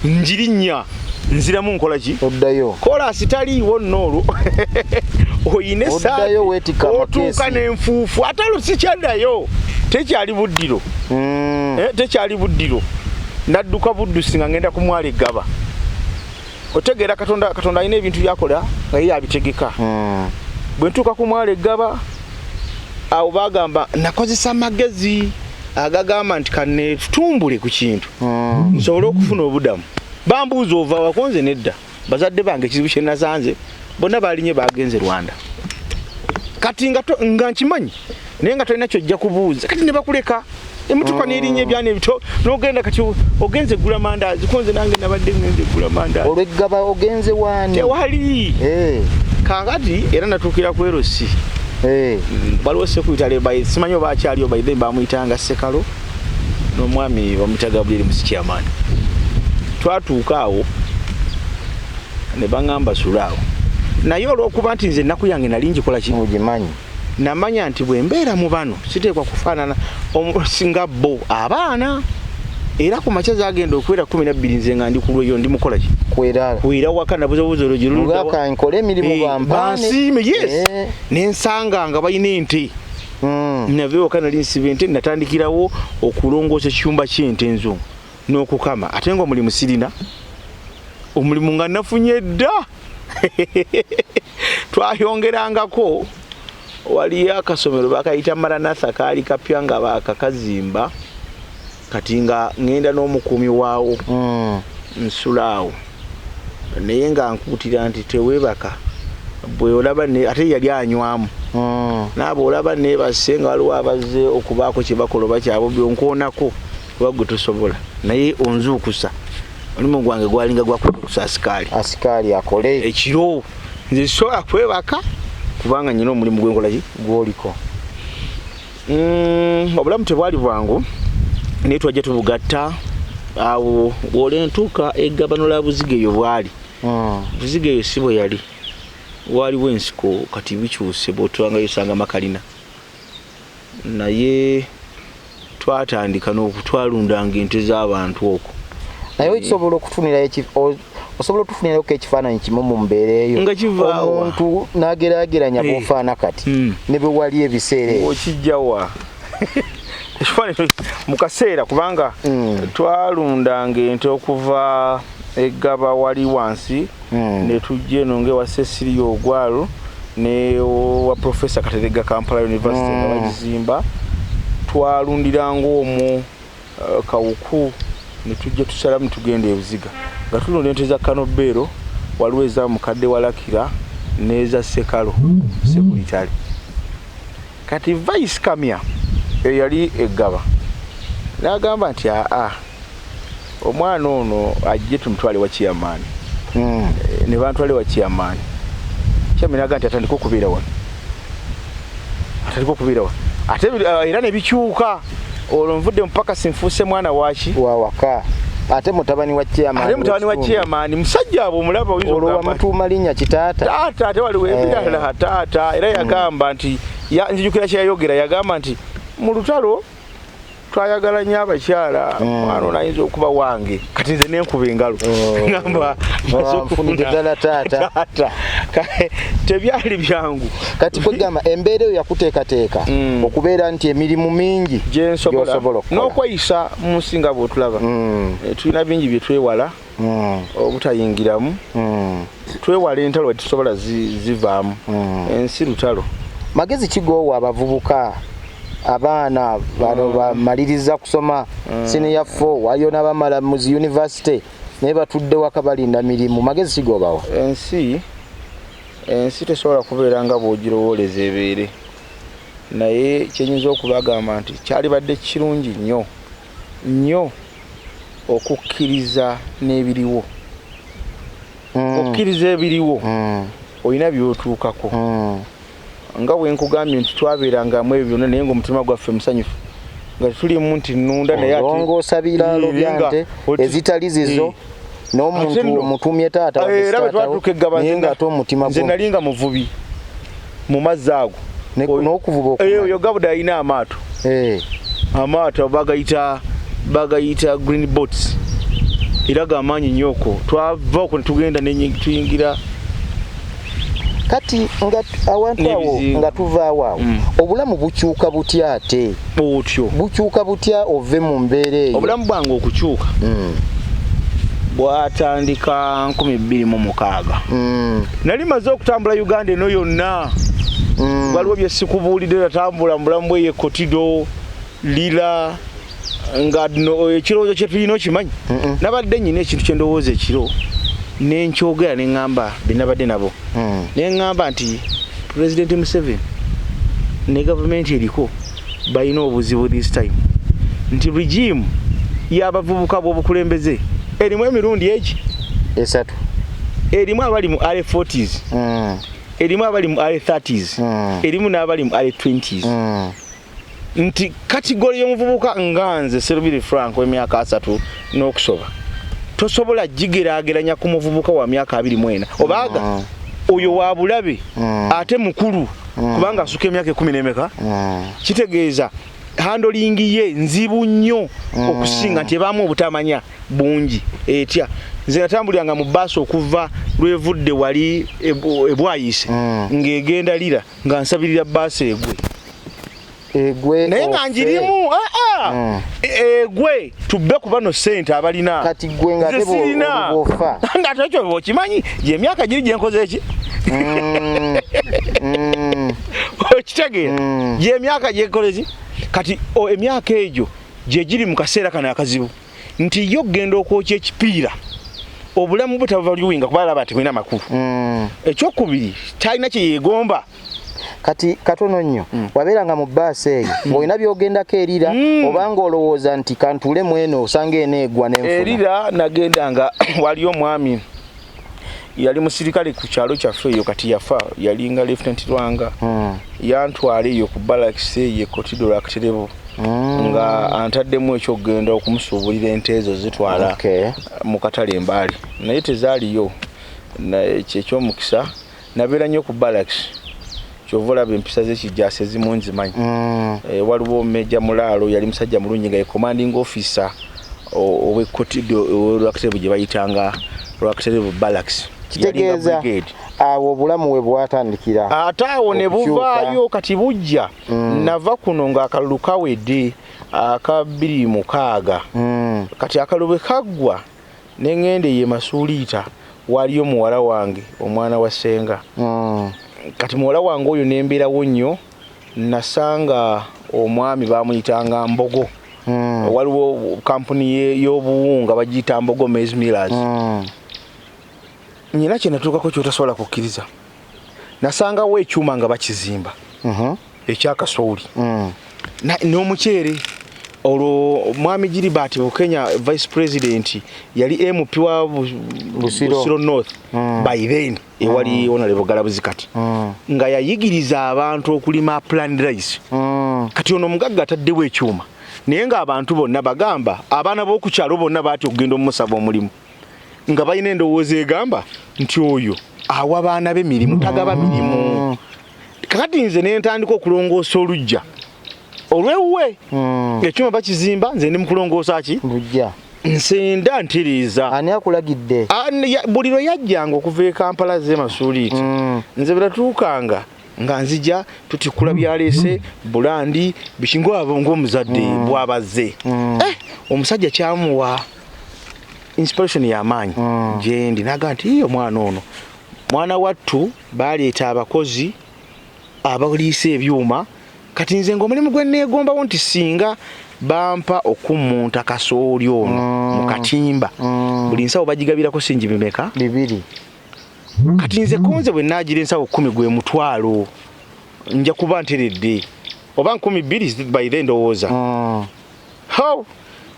njirinnya nziramu nkola ki, oddayo kolasi taliiwo nno olwo oyina essaati otuuka n'enfuufu, ate olwo sikyaddayo, tekyali buddiro, tekyali buddiro. Nadduka buddusi nga ngenda kumwala eggaba. Otegeera Katonda, Katonda alina ebintu byakola nga ye yabitegeka. Bwe ntuuka ku mwala eggaba awo bagamba nakozesa amagezi agagamba nti kanetutumbule ku kintu nsobole okufuna obudamu. Bambuuza ova wakonze nedda, bazadde bange ekizibu kye nasanze bonna balinye bagenze Rwanda. Kati nga nkimanyi naye nga tolina kyojja kubuuza, kati ne bakuleka emmotoka n'erinnya ebyana ebito n'ogenda. Kati ogenze gula mandaazi, konze nange nabadde ngenze gula mandaazi. Olw'eggaba ogenze waani? Tewali. Kaakati era natuukira ku LC, waliwo sekuyitale simanyi oba akyaliyo, by then bamuyitanga Sekalo n'omwami bamuyita Gabriel Musikyamaani. Twatuuka awo ne baŋŋamba sula awo, naye olw'okuba nti nze ennaku yange nali ngikola ki, ogimanyi, namanya nti bwe mbeera mu bano siteekwa kufaanana singa bo abaana. Era ku makya zagenda okuwera 12 nze nga ndi ku lweyo ndi mukola ki, kwera waka nabuzabuza oluggi luluddawa nkole emirimu bampaane bansiime. Yes, nensanga nga balina ente. Nava ewaka nali nsiba ente, natandikirawo okulongoosa ekiyumba ky'ente enzungu n'okukama, ate nga omulimu sirina, omulimu nga nafunye dda. Twayongerangako waliyo akasomero bakayita Maranatha, kaali kapya nga bakakazimba, kati nga ŋŋenda n'omukuumi waawo nsula awo, naye nga nkuutira nti teweebaka bwe olaba, ate yali anywamu naaba olaba neebase nga waliwo abazze okubaako kye bakola oba kyabo byonkoonako kuba gwe tosobola, naye onzuukusa. Omulimu gwange gwalinga gwakuzuukusa asikaali, asikaali akole ekiro. Nze sobola kwebaka kubanga nyina omulimu gwenkola ki gwoliko. Obulamu tebwali bwangu, naye twajja tubugatta awo. Bw'olentuuka eggabano la Buziga eyo bwali Buziga eyo si bwe yali, waliwo ensiko, kati bikyuse, bw'otulangayo osanga makalina. Naye twatandika n'okutwalundanga ente z'abantu okwo. Naye okisobola okufunirayo, osobola otufunirayoko ekifaananyi kimu mu mbeera eyo, nga kivaawa omuntu n'ageraageranya bw'ofaana kati ne bwe wali ebiseera ebyo? Okijjawa ekifaananyi mu kaseera? Kubanga twalundanga ente okuva eggaba wali wansi ne tujja eno ng'ewa Cecilia Ogwalo ne wa Professor Kateregga, Kampala University nga bagizimba, twalundiranga omwo Kawuku, ne tujja tusalamu tugenda ebuziga nga tulunda ente za Kanobeero, waliwo eza mukadde Walakira n'eza Sekalo Sekulitale. Kati Vice Kamya eyali eggaba n'agamba nti aa, omwana ono ajje tumutwale wa chairman. Ne bantwale wa chairman. Chairman agamba nti atandika okubeera wano, atandika okubeera wano, ate era ne bikyuka. Olwo nvudde mupaka sinfuuse mwana waki wawaka, ate mutabani wa chairman. Ate mutabani wa chairman, musajja abo omulaba oyinza olwo okugamba wamutuuma linnya kitaata. Taata, ate waliwo ebirala. Taata era yagamba nti nzijukira kyeyayogera, yagamba nti mu lutalo twayagala nnyo abakyala, mwana ono ayinza okuba wange. Kati nze nenkuba engalo, ngamba maze nfunidde okufuna ddala taata. Taata. Tebyali byangu. Kati kwegamba embeera eyo yakuteekateeka okubeera nti emirimu mingi gyensobola gy'osobola okukola. N'okweyisa mu nsi nga bw'otulaba. Tulina bingi bye twewala obutayingiramu. Twewala entalo, tetusobola zivaamu. Ensi lutalo. Magezi kigoowa abavubuka, abaana bano bamaliriza kusoma senior 4, waliyo n'abamala mu zi university naye batudde waka balinda mirimu. Magezi kigoobawa? Ensi tesobola kubeera nga bw'ogirowooleza ebeere, naye kyenyinza okubagamba nti kyalibadde kirungi nnyo nnyo okukkiriza n'ebiriwo. Okukkiriza ebiriwo, olina by'otuukako. Nga bwe nkugambye nti twabeerangamu ebyo byonna, naye ng'omutima gwaffe musanyufu, nga tetulimu nti nnunda, naye ate olongoosa biraalo bya nte ezitali zizo n'omuntu Ate nno- omutumye taata wadde Era bwe si taata wo, twatuuka eggaba, naye ng'ate omutima nze gwo nali nga muvubi mu mazzi ago. N'okuvuba okumanya. Oyo Gabuda alina amaato. Amaato bagayita green boats, era gamaanyi nnyo. Okwo twava, okwo netugenda tuyingira Kati nga awantu awo n'ebizinga. Nga tuvaawo awo, obulamu bukyuka butya ate? Otyo? Bukyuka butya ove mu mbeera eyo? Obulamu bwange okukyuka bwatandika 2006. Nali maze okutambula Uganda eno yonna. Waliwo byesikubuulidde. Natambula mu bulamu bweyo Kotido, Lira, nga no ekirowoozo kye tulina okimanyi. Nabadde nyina ekintu kyendowooza ekiro nenkyogera, neŋŋamba benabadde nabo, neŋŋamba nti Pulezidenti Museveni ne gavumenti eriko balina obuzibu this time, nti regime y'abavubuka b'obukulembeze erimu emirundi egi esatu. Erimu abali mu early 40s, erimu abali mu early 30s, erimu n'abali mu early 20s. Nti category y'omuvubuka nga nze Serubiri Frank w'emyaka 30 n'okusoba tosobola gigeraageranya ku muvubuka wa myaka 24, obaaga oyo wa bulabe ate mukulu, kubanga asuka emyaka 10 n'emeka. Kitegeeza handling ye nzibu nnyo okusinga, nti ebaamu obutamanya bungi etya. Nze natambuliranga mu baasi okuva lwevudde wali ebwayise ng'egenda Lira, nga nsabirira baasi egwe. Egwe Naye nga ofe. njirimu, ah, ah. Egwe tubbe ku bano sente abalina. Kati gwe nga Nze ate sirina. bw'ofa. Nga ate ekyo okimanyi, gyemyaka giri gyenkoze eki. Okitegeera? Gyemyaka gyenkoze ki kati emyaka egyo gye giri mu kaseera kano akazibu, nti yo okugenda okwokya ekipiira, obulamu bwe tabuvaluinga kuba alaba tebulina makulu. Ekyokubiri, talina kye yeegomba. Kati katono nnyo, wabeeranga mu bbaasi eyo ng'olina by'ogendako erira, obanga olowooza nti kantuule mu eno osanga eneegwa n'enfuna? Erira nagendanga, waliyo omwami yali musirikale ku kyalo kyaffe eyo, kati yafa, yalinga Lieutenant Lwanga. Yantwala eyo ku barracks eyo e Kotido Lwakiterebo, nga antaddemu ekyokugenda okumusuubulira ente ezo zitwala mu katale embaali, naye tezaaliyo. Ekyo ekyomukisa nabeera nnyo ku barracks, kyova olaba empisa z'ekijjaasi ezimu nzimanyi. Waliwo Meja Mulaalo, yali musajja mulungi, nga ye commanding officer ow'e Kotido Lwakiterebo, gye bayitanga Lwakiterebo barracks. Yalinga Kitegeeza brigade. awo obulamu we bwatandikira Ate awo ne okukyuka. buvaayo kati bujja. Nava kuno ng'akalulu kawedde aka 2006. Kati akalulu bwe kaggwa ne ŋŋenda eyo e Masuuliita, waliyo muwala wange, omwana wa ssenga. Kati muwala wange oyo nembeerawo nnyo. Nasanga omwami bamuyitanga Mbogo. Waliwo kampuni y'obuwunga bagiyita Mbogo Maize Millers. Nyina kye natuukako kyotasobola kukkiriza, nasangawo ekyuma nga bakizimba ekyakasooli n'omuceere. Olwo mwami Gilbert Bukenya, vice president, yali MP wa Busiro North by then, ewali Honorable Galabuzi kati, nga yayigiriza abantu okulima upland rice. Kati ono omugagga ataddewo ekyuma, naye ng'abantu bonna bagamba, abaana b'oku kyalo bonna baatya okugenda omumusaba omulimu, nga balina endowooza egamba nti oyo awa baana be mirimu, tagaba mirimu. Kakati nze ne ntandika okulongoosa oluggya olwewuwe. Ekyuma bakizimba, nze ndi mu kulongoosa ki? Lujja. Nsenda ntiriiza. Ani akulagidde? Buli lwe yajjanga okuva e Kampala ze Masuuliiti, nze bwe natuukanga nga nzija tutikula byaleese bulandi biki, ng'omuzadde bw'abazze. Omusajja kyamuwa inspiration y'amaanyi gyendi, naga nti, "Iye, omwana ono, mwana wattu." Baleeta abakozi abaliisa ebyuma. Kati nze ng'omulimu gwe neegombawo nti singa bampa okummunta kasooli ono mu katimba, buli nsawo bagigabirako singi bimeka? 2. Kati nze konze bwe naagira ensawo 10, gwe mutwalo, nja kuba nteredde, oba 2000 by then ndowooza. How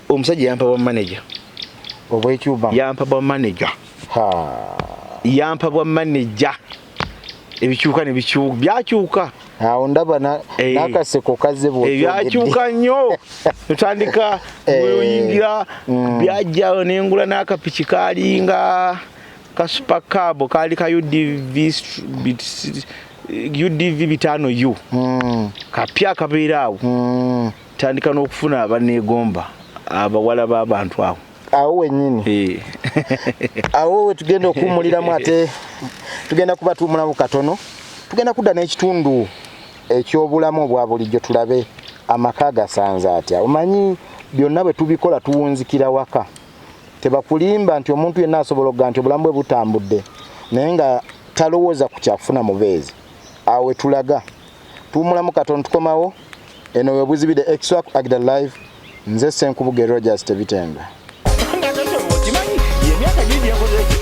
omusajja yampa bwa manager. Obwekyuma? Yampa bwa manager. Yampa bwa manager, ebikyuka ne bikyuka, byakyuka. Awo ndaba n'akaseko kazze bw'okyogedde. Ebyakyuka nnyo, tutandika oyingira byajja nengula n'akapiki kalinga ka super cab, kaali ka UDV, UDV 5 U, kapya akabeera awo. Tandika n'okufuna abaneegomba, abawala b'abantu awo. Awo wennyini? Eh. Awo we tugenda okuwummuliramu, ate tugenda kuba tuwummulamu katono, tugenda kudda n'ekitundu ekyobulamu obwa bulijjo, tulabe amaka gasanze atya. Omanyi byonna bwe tubikola tuwunzikira waka. Tebakulimba nti omuntu yenna asobola okuga nti obulamu bwe butambudde, naye nga talowooza ku kyakufuna mubeezi. Awo we tulaga, tuwummulamu katono, tukomawo. Eno webuzibidde Extra ku Agda Live. Nze Senkubuge Rogers Tebitenga. Okimanyi emyaka giri gyenkoze ekyo.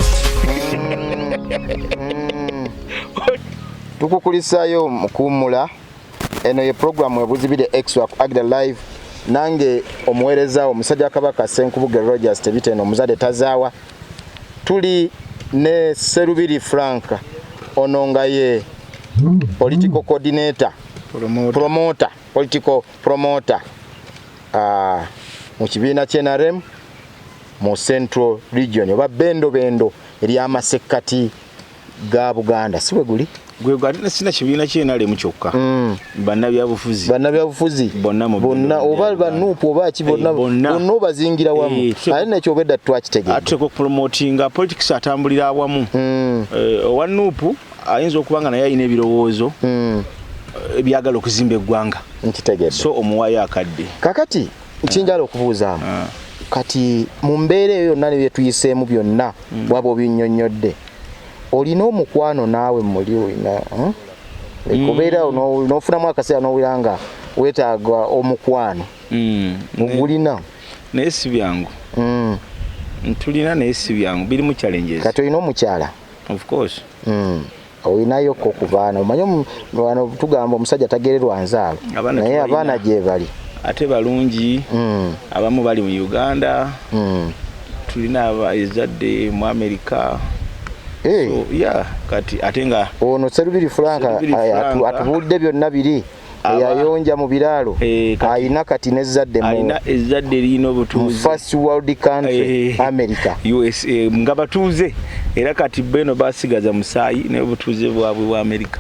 Tukukulisaayo mu kuwummula. Eno ye programu Ebuzibire Extra ku Agda Live, nange omuweereza omusajja wa Kabaka Senkubuge Rogers Tebiteno, omuzadde tazaawa. Tuli ne Serubiri Frank, ono nga ye political coordinator, promoter, political promoter mu kibiina ky'NRM mu Central Region, oba bendo bendo ery'amasekkati ga Buganda, si bwe guli? Gwe ate sina kibiina ky'NRM kyokka, bannabyabufuzi. Bannabyabufuzi. Bonna mu bonna, oba banuupu oba ki, bonna. Eh, bonna. Bonna obazingira wamu. Ate nekyo obwedda twakitegedde. Atuteeka okupromotinga politics atambulira awamu. Owa NUP ayinza okuba nga naye alina ebirowoozo ebyagala okuzimba eggwanga. Nkitegedde. So omuwayo akadde. Kakati nkinjala okubuuzaamu, kati mu mbeera eyo yonna ne byetuyiseemu byonna, bwaba obinnyonnyodde, olina omukwano naawe muli olina, Kubeera n'ofunamu akaseera n'owulira nga weetaaga omukwano, ogulina? Naye si byangu. Ntulina, naye si byangu, birimu challenges. Kati olina omukyala? Of course. Olinayokko ku baana? Omanyi wano tugamba omusajja tagererwa nzaalo. Abaana naye tubalina. Abaana gye bali? Ate balungi. Abamu bali mu Uganda. Tulina ezadde mu America. So, yeah, kati ate nga Ono Serubiri Frank. Serubiri Frank. Atubuulidde byonna biri eyayonja mu biraalo. Alina kati n'ezzadde mu Alina ezzadde erina mu obutuuze first world country, America. USA, nga batuuze era kati beno basigaza musaayi, naye obutuuze bwabwe bwa America.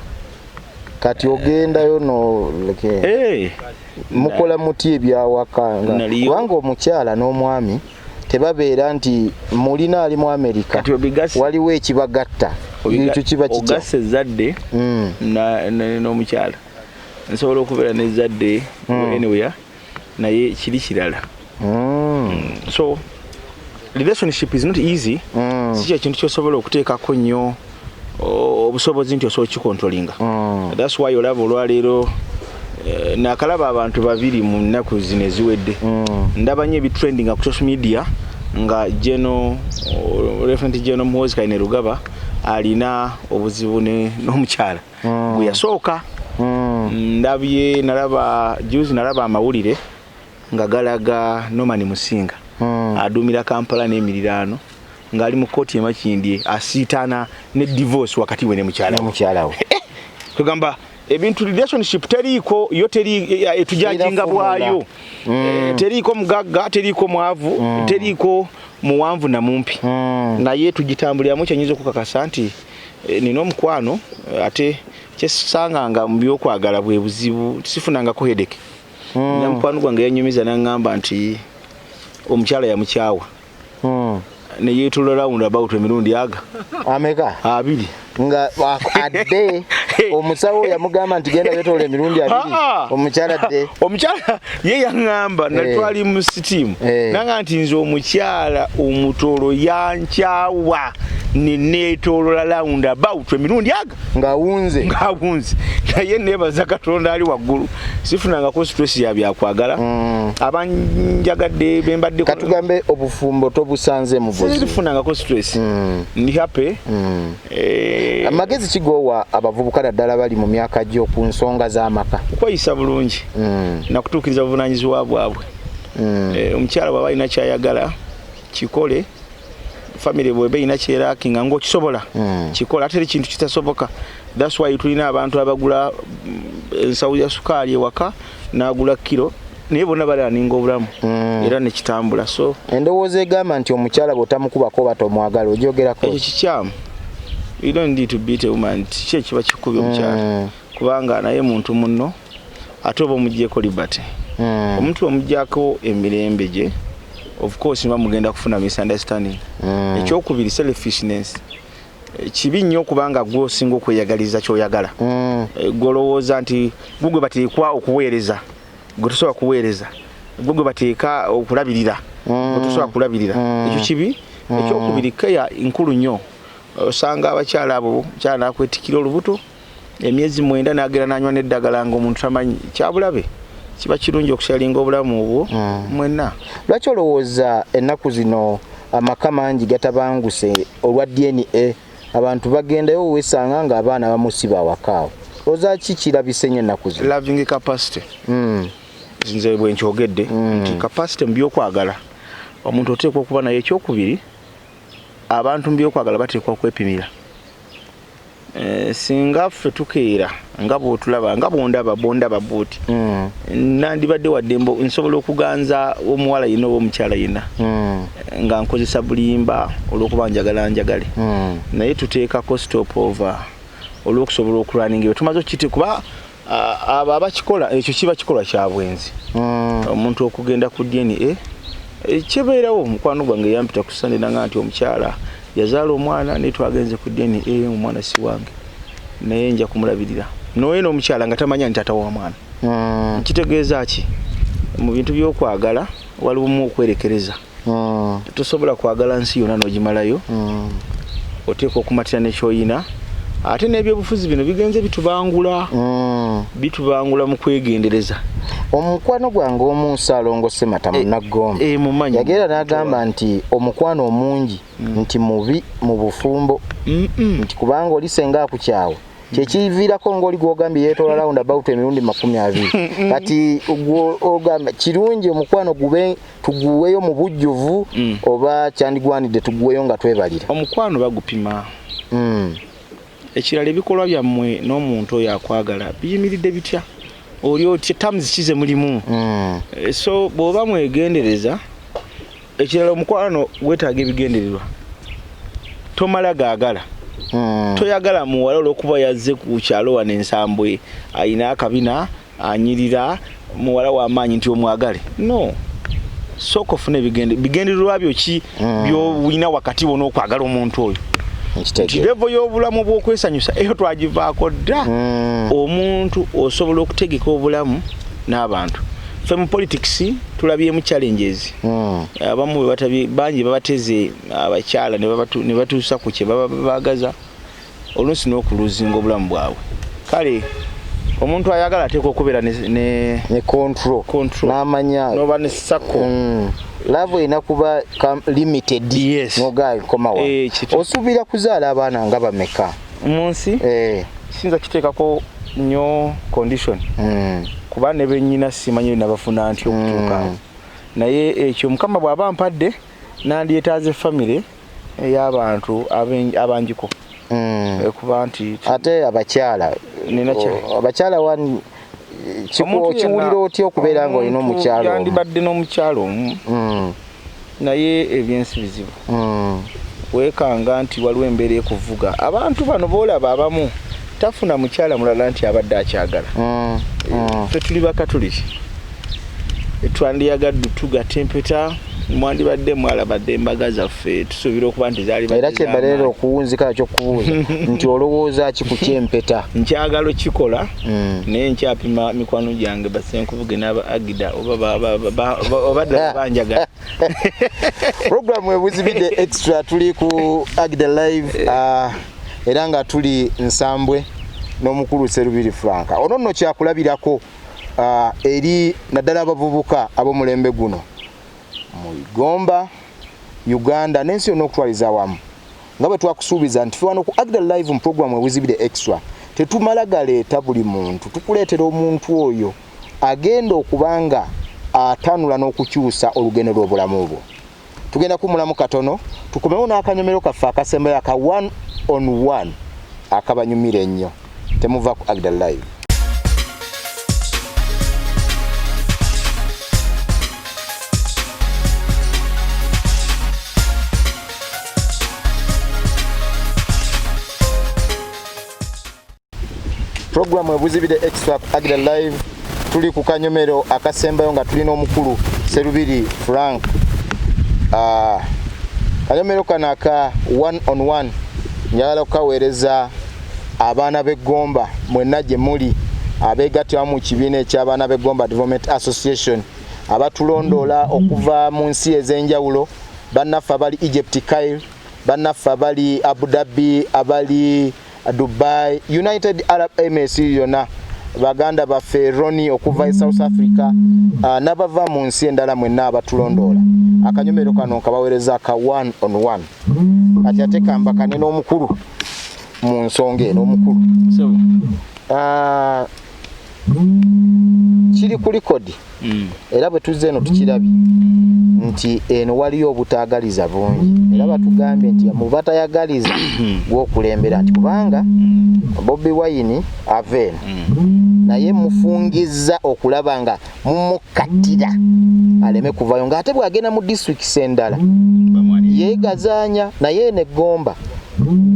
Kati ogendayo no leke, mukola muti ebyawaka Naliyo. Kubanga omukyala n'omwami tebabeera nti mulina ali mu America, Kati waliwo ekibagatta, ekyo kiba kitya? Ogasse ezzadde n'omukyala. Nsobola okubeera n'ezzadde anywhere, naye kiri kirala. So relationship is not easy. Si kyekintu kyosobola okuteekako nnyo obusobozi nti osobola okicontrollinga. That's why olaba olwaleero nakalaba abantu babiri mu nnaku zino eziwedde. Ndaba nnyo ebitrendinga ku social media nga geno Reverend Geno Muhoozi Kainerugaba alina obuzibu n'omukyala gwe yasooka. Ndabye, nalaba juzi, nalaba amawulire. Nga galaga Norman Musinga aduumira Kampala n'emiriraano ng'ali mu kkooti e Makindye asiitaana ne divorce wakati we ne mukyala we. Mukyala we. Kugamba ebintu, relationship teriiko yo, teri etujajinga bwayo. Teriiko mugagga, teriiko mwavu, teriiko muwanvu na mumpi, naye tugitambuliramu. Kyenyinza okukakasa nti nina omukwano, ate kyesanganga mu byokwagala bwe buzibu, sifunangako headache. Na mukwano gwange yanyumiza naŋŋamba nti omukyala yamukyawa ne yeetula round about emirundi aga Ameka? 20. Nga adde omusawo yamugamba nti genda wetoola emirundi 20? Ah. Omukyala adde? Omukyala ye yaŋŋamba, natwali mu sitiimu, nanga nti nze omukyala omutolo yankyawa, neneetolola round about emirundi aga Ng'awunze. Ng'awunze. Naye nebaza Katonda ali waggulu, sifunangako stress ya byakwagala. Abanjagadde bembadde Katugambe obufumbo tobusanze mu buzibu? Sifunangako stress. Ndi happy. Amagezi kigowa abavubuka naddala bali mu myaka gyo ku nsonga z'amaka? Okweyisa bulungi nakutuukiriza buvunanyizibwa bwabwe. Omukyala bw'aba alina kyayagala kikole, family bweba erina kyerakinga ngaokisobola kikola, ate eri kintu kitasoboka. That's why tulina abantu abagula ensawo ya sukaali ewaka n'agula kiro, naye bonna balaninga obulamu era nekitambula. So Endowooza egamba nti omukyala bw'otamukubako oba tomwagala, ogyogerako? Ekyo kikyamu. You don't need to beat a woman. Kiki ekiba kikubye omukyala? Kubanga naye muntu munno, ate oba omugyeko liberty. Omuntu omugyako emirembe gye, of course muba mugenda kufuna misunderstanding. Ekyokubiri, selfishness. Kibi nnyo okubanga gwe osinga okweyagaliza kyoyagala. Gwe olowooza nti gwe gwe bateekwa okuweereza, gwe tosobola kuweereza, gwe gwe bateeka okulabirira, gwe tosobola kulabirira. Ekyo kibi. Ekyokubiri, keya nkulu nnyo. Osanga abakyala abo, omukyala nakwetikira olubuto emyezi 9 nagera nanywa n'eddagala nga omuntu tamanyi. Kyabulabe. Kiba kirungi okusharinga obulamu obwo mwenna. Lwaki olowooza ennaku zino amaka mangi gatabanguse olwa DNA? Abantu bagendayo, wesanga nga abaana bamusiba awakaawo. Olowooza ki kirabise nnyo ennaku zino? Loving capacity. Nze bwe nkyogedde nti capacity mu byokwagala omuntu oteekwa okuba naye. Ekyokubiri, abantu mu byokwagala bateekwa okwepimira. Singa ffe tukeera nga bwotulaba, nga bwondaba, bwondaba bwoti, nandibadde wadde nsobola okuganza omuwala yenna oba omukyala yenna nga nkozesa bulimba olw'okuba njagala njagale. Naye tuteekako stop over olw'okusobola okulwaninga ebyo tumaze okukiti, kuba abo abakikola ekyo kiba kikolwa kya bwenzi. Omuntu okugenda ku DNA, kibeerawo. Mukwano gwange yampita ku Sande nanga nti omukyala yazaala omwana, naye twagenze ku DNA, omwana si wange, naye nja kumulabirira. Noye n'omukyala nga tamanya nti taata wa mwana. Kitegeeza ki? Mu bintu by'okwagala waliwomu okwerekereza. Tosobola kwagala nsi yonna n'ogimalayo. Oteekwa okumatira nekyoyina. Ate n'ebyobufuzi bino bigenze bitubangula, bitubangula mu kwegendereza. Omukwano gwange omu, Ssaalongo Semata Munaggomba, Mumanyi. yagenda n'agamba nti omukwano omungi nti mubi mu bufumbo, nti kubanga oli senga akukyawa, kyekiviirako ngaoli gwogambye yeetoola round about emirundi 20. Kati ogamba kirungi omukwano gube tuguweyo mu bujjuvu oba kyandigwanidde tuguweyo nga twebalira? Omukwano bagupima. Ekirala, ebikolwa byammwe n'omuntu oyo akwagala biyimiridde bitya? Oli otya? Terms kize mulimu? So bw'oba mwegendereza. Ekirala, omukwano gwetaaga ebigendererwa. Tomala gaagala. Toyagala muwala olwokuba yazze ku kyalo wano Ensambwe, ayina akabina, anyirira, muwala w'amaanyi, nti omwagale. No, sooka ofune bigendererwa byo ki byolina wakati wo n'okwagala omuntu oyo, nti Nkitegeera. Level y'obulamu bw'okwesanyusa eyo twagivaako dda. Omuntu osobola okutegeka obulamu n'abantu. Ffe mu politics tulabyemu challenges. Abamu bwe bangi babateze abakyala ne batuusa ku kye baba baagaza, oluusi n'okuluzinga obulamu bwabwe. Kale omuntu ayagala ateekwa okubeera ne Ne control. Control. N'amanya Noba ne sako. Love erina kuba limited. Yes. Nogayo komawa. Eh. Osuubira kuzaala abaana nga bameka? Mu nsi? Siyinza kiteekako nnyo condition. Kuba ne bennyina simanyi nabafuna nti okutuuka. Naye ekyo Mukama bw'aba mpadde, nandyetaaze famire ey'abantu abangiko. Kuba nti ate abakyala abakyala wani kiwulira otya okubeera ng'olina omukyala omu? Yandibadde n'omukyala omu. Naye ebyensi bizibu. Weekanga nti waliwo embeera ekuvuga. Abantu bano boolaba abamu tafuna mukyala mulala nti abadde akyagala. Ffe tuli Bakatuliki, twandiyagadde tugatta empeta, mwandibadde mwalabadde embaga zaffe, tusuubira okuba nti zaali era kyembalera okuwunzika nakyo kubuuza nti olowooza ki ku kyempeta? Nkyagala okikola, naye nkyapima mikwano gyange basenkubuge n'aba Agida oba ddala banjagala. Programu Ebuzibidde Extra, tuli ku Agida Live, era nga tuli Nsambwe n'omukulu Serubiri Frank. Ono nno kyakulabirako eri naddala abavubuka ab'omulembe guno mu Gomba, Uganda n'ensi yonna okutwaliza awamu. Nga bwe twakusuubiza nti wano ku Agda Live mu programu Ebuzibidde Extra tetumala galeeta buli muntu, tukuleetera omuntu oyo agenda okuba nga atanula n'okukyusa olugendo lw'obulamu bwo. Tugenda kumulamu katono, tukomewo n'akanyomero kaffe akasembayo aka 1 on 1 akabanyumira ennyo. Temuva ku Agda Live. Programu Ebuzibidde Extra ku Agda Live, tuli ku kanyomero akasembayo nga tulina omukulu Serubiri Frank. Kanyomero kano aka 1 on 1 njagala okukaweereza abaana b'Eggomba mwenna gye muli abeegattira mu kibiina eky'abaana b'Eggomba Development Association, abatulondoola okuva mu nsi ez'enjawulo, bannaffe abali Egypt Cairo, bannaffe abali Abu Dhabi, abali Dubai, United Arab Emirates yonna, baganda baffe Roni okuva e South Africa, n'abava mu nsi endala mwenna abatulondoola. Akanyomero kano nkabaweereza aka 1 on 1. Kati ate kambakane n'omukulu mu nsonga eno. Omukulu, kiri ku likodi, era bwe tuzze eno tukirabye nti eno waliyo obutaagaliza bungi, era batugambye nti mu batayagaliza gwokulembera, nti kubanga Bobi Wine ava eno, naye mufungizza okulaba nga mumukkatira aleme kuvayo, ng'ate bw'agenda mu disitulikisi endala yeegazaanya, naye eno Eggomba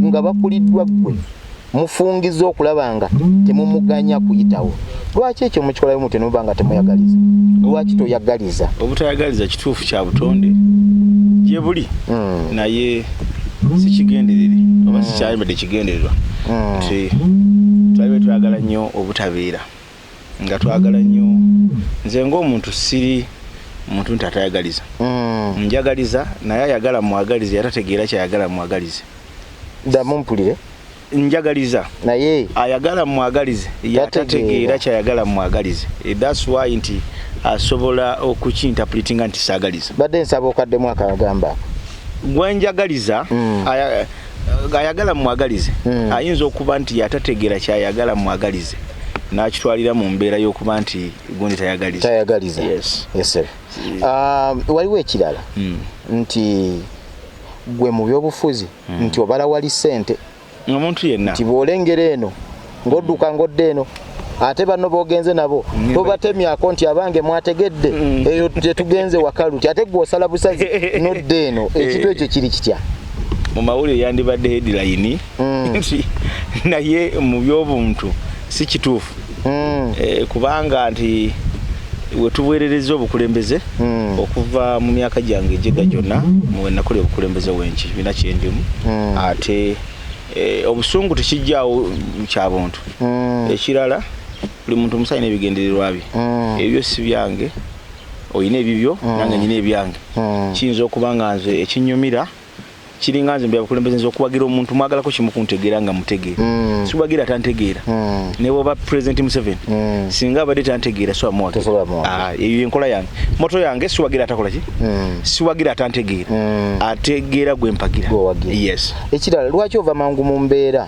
nga bakuliddwa ggwe mufungiza okulaba nga temumuganya kuyitawo. Lwaki ekyo mukikolayo mutyo nemuba nga temuyagaliza? Lwaki toyagaliza? Obutayagaliza kituufu kya butonde gye buli, naye si kigenderere oba sikyayambadde kigendererwa nti twali twagala nnyo obutabeera nga twagala nnyo. Nze ng'omuntu siri muntu nti atayagaliza. Njagaliza, naye ayagala mwagalize yatategeera kyayagala mwagalize. Ddamu mpulire. Njagaliza, naye ayagala mwagalize yatategeera kyayagala mwagalize. That's why nti asobola okukinterpretinga nti saagaliza. Badde nsaba okaddemu akagamba. Gwenjagaliza, ayagala mwagalize, ayinza okuba nti yatategeera kyayagala mwagalize, n'akitwalira mu mbeera y'okuba nti gundi tayagaliza. Tayagaliza. Yes. Yes, sir. Waliwo ekirala nti gwe mu byobufuzi nti obala wali ssente. Omuntu yenna. Nti bw'olengera eno ng'odduka ng'odda eno, ate banno b'ogenze nabo tobatemyako nti abange mwategedde eyo tetugenze wakaluti, ate gwe osala busazi n'odda eno. Ekintu ekyo kiri kitya? Mu mawulire yandibadde headline, nti naye mu by'obuntu si kituufu. Kubanga nti wetuweerereza obukulembeze okuva mu myaka gyange egyedda gyonna muwe nakola obukulembeze wenkibiina kyendimu, ate obusungu tekijjaawo kya buntu. Ekirala, buli muntu omusayi n'ebigendererwa bye. Ebyo si byange, olina ebibyo, nange nyina ebyange. Kiyinza okuba nga nze ekinyumira kiringa nze mbyabukulembeze, nze okuwagira omuntu mwagalako kimu, kuntegeera nga mutegeera. Siwagira atantegeera. Ne bwoba President Museveni, singa abadde tantegeera so amuwagira. Tosobola muwagira. Ah, eyo enkola yange, motto yange, siwagira atakola ki, siwagira atantegeera, ategeera gwe mpagira. Gwewagira. Yes. Ekirala, lwaki ova mangu mu mbeera?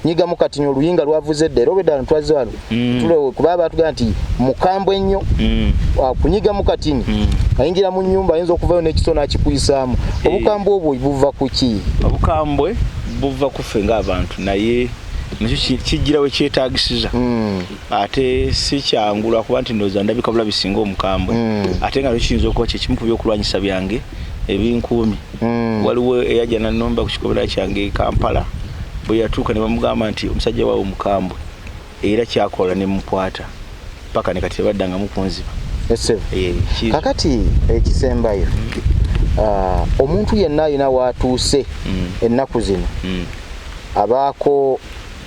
Nyigamu kati oluyinga lwavuze dda era obwedda ntwaze wano kuba batugamba nti mukambwe ennyo kunyigamu katini ayingira mu nnyumba ayinza okuvayo n'ekiso n'akikuyisaamu. Obukambwe obwo buva ku ki? Obukambwe buva ku ffe ng'abantu, naye nakyo kijjira we kyetaagisiza. Ate si kyangu lwakuba nti ndowooza ndabika bulabi singa omukambwe, ate nga nakyo kiyinza okuba kyekimu ku byokulwanyisa byange ebinkuumi. Waliwo eyajja nanomba ku kikomera kyange e Kampala, bwe yatuuka ne bamugamba nti omusajja waawe omukambwe, era kyakola ne mukwata paka ne kati tebaddangamu kunziba. Kakati ekisembayo, omuntu yenna alina waatuuse ennaku zino abaako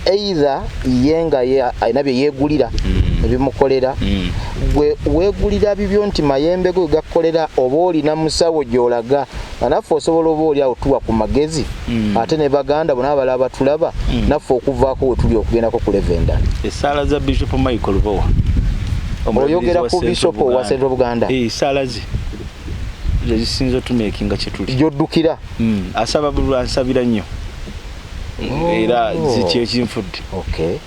either ye nga alina bye yeegulira ebimukolera, gwe weegulira bibyo nti mayembe go gakukolera, oba olina musawo gy'olaga nga naffe osobola oba oli awo tuwa ku magezi, ate ne baganda bona abalala batulaba naffe okuvaako we tuli okugendako ku level endala. Essaala za Bishop Michael Lubowa. Oyogera ku Bishop owa Central Buganda? Essaala ze zezisinza otumeekinga kyetuli. Gyoddukira? Asaba ansabira nnyo era kyekinfudde.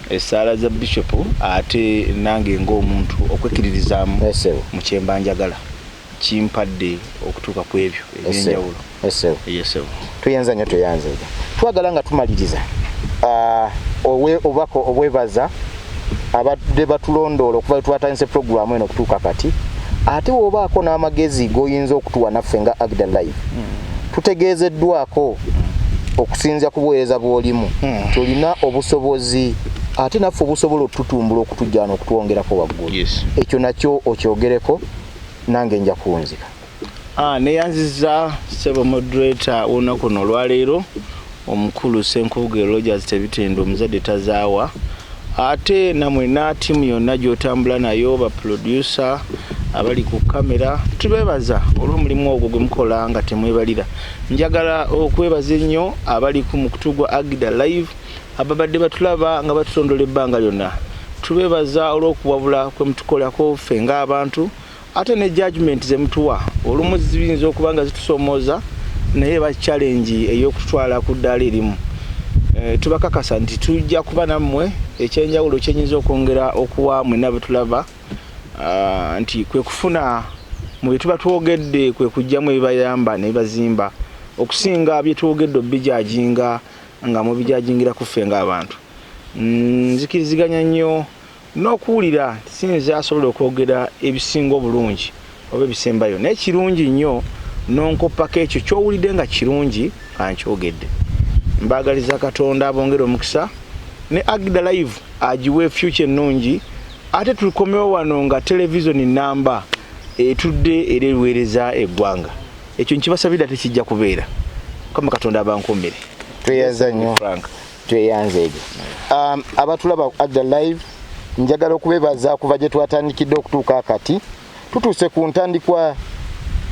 Essaala za Bishop, ate nange ng'omuntu okwekkiririzaamu mu kyemba njagala kimpadde okutuuka ku ebyo ebyenjawulo. Tuyenza nnyo, tweyanzeega. Twagala nga tumaliriza obubaka obwebaza abadde batulondoola okuva twatandise puroguramu eno okutuuka kati, ate wobaako n'amagezi g'oyinza okutuwa naffe nga Agda Live. Tutegeezeddwako okusinzira ku buweereza bw'olimu tolina obusobozi, ate naffe obusobola otutumbula okutujjana okutwongerako waggulu. Ekyo nakyo okyogereko, nange nja kuwunzika. Neyanziza ssebo moderator w'olunaku luno olwaleero, omukulu Ssenkubuge Rogers Tebitendo, omuzadde tazaawa, ate namwena ttiimu yonna gy'otambula nayo, ba producer abali ku kamera, tubeebaza olw'omulimu ogwo gwe mukola nga temwebalira. Njagala okwebaza ennyo abali ku mukutu gwa Agida Live ababadde batulaba nga batutondola ebbanga lyonna. Tubeebaza olw'okuwabula kwe mutukolako ffe ng'abantu, ate ne judgment ze mutuwa olumu ziyinza okuba nga zitusoomooza, naye ba challenge ey'okututwala ku ddaala erimu. Tubakakasa nti tujja kuba nammwe. Ekyenjawulo kyenyinza okwongera okuwa mwenna betulaba nti kwe kufuna mu bye tuba twogedde, kwe kujjamu ebibayamba ne bibazimba okusinga bye twogedde obijajinga nga mubijajingira ku ffe ng'abantu. Nzikiriziganya nnyo n'okuwulira sinza asobola okwogera ebisinga obulungi oba ebisembayo, naye kirungi nnyo n'onkoppako ekyo ky'owulidde nga kirungi kankyogedde. Mbaagaliza Katonda abongere omukisa ne Agda Live agiwe future ennungi, ate tukomewo wano nga televizoni namba etudde era eweereza eggwanga. Ekyo nkibasabira tekijja kubeera. Mukama Katonda abankuumire. Tweyanza nnyo, tweyanzeege. Abatulaba Agda Live, njagala okubebaza kuva gye twatandikidde okutuuka akati. Tutuuse ku ntandikwa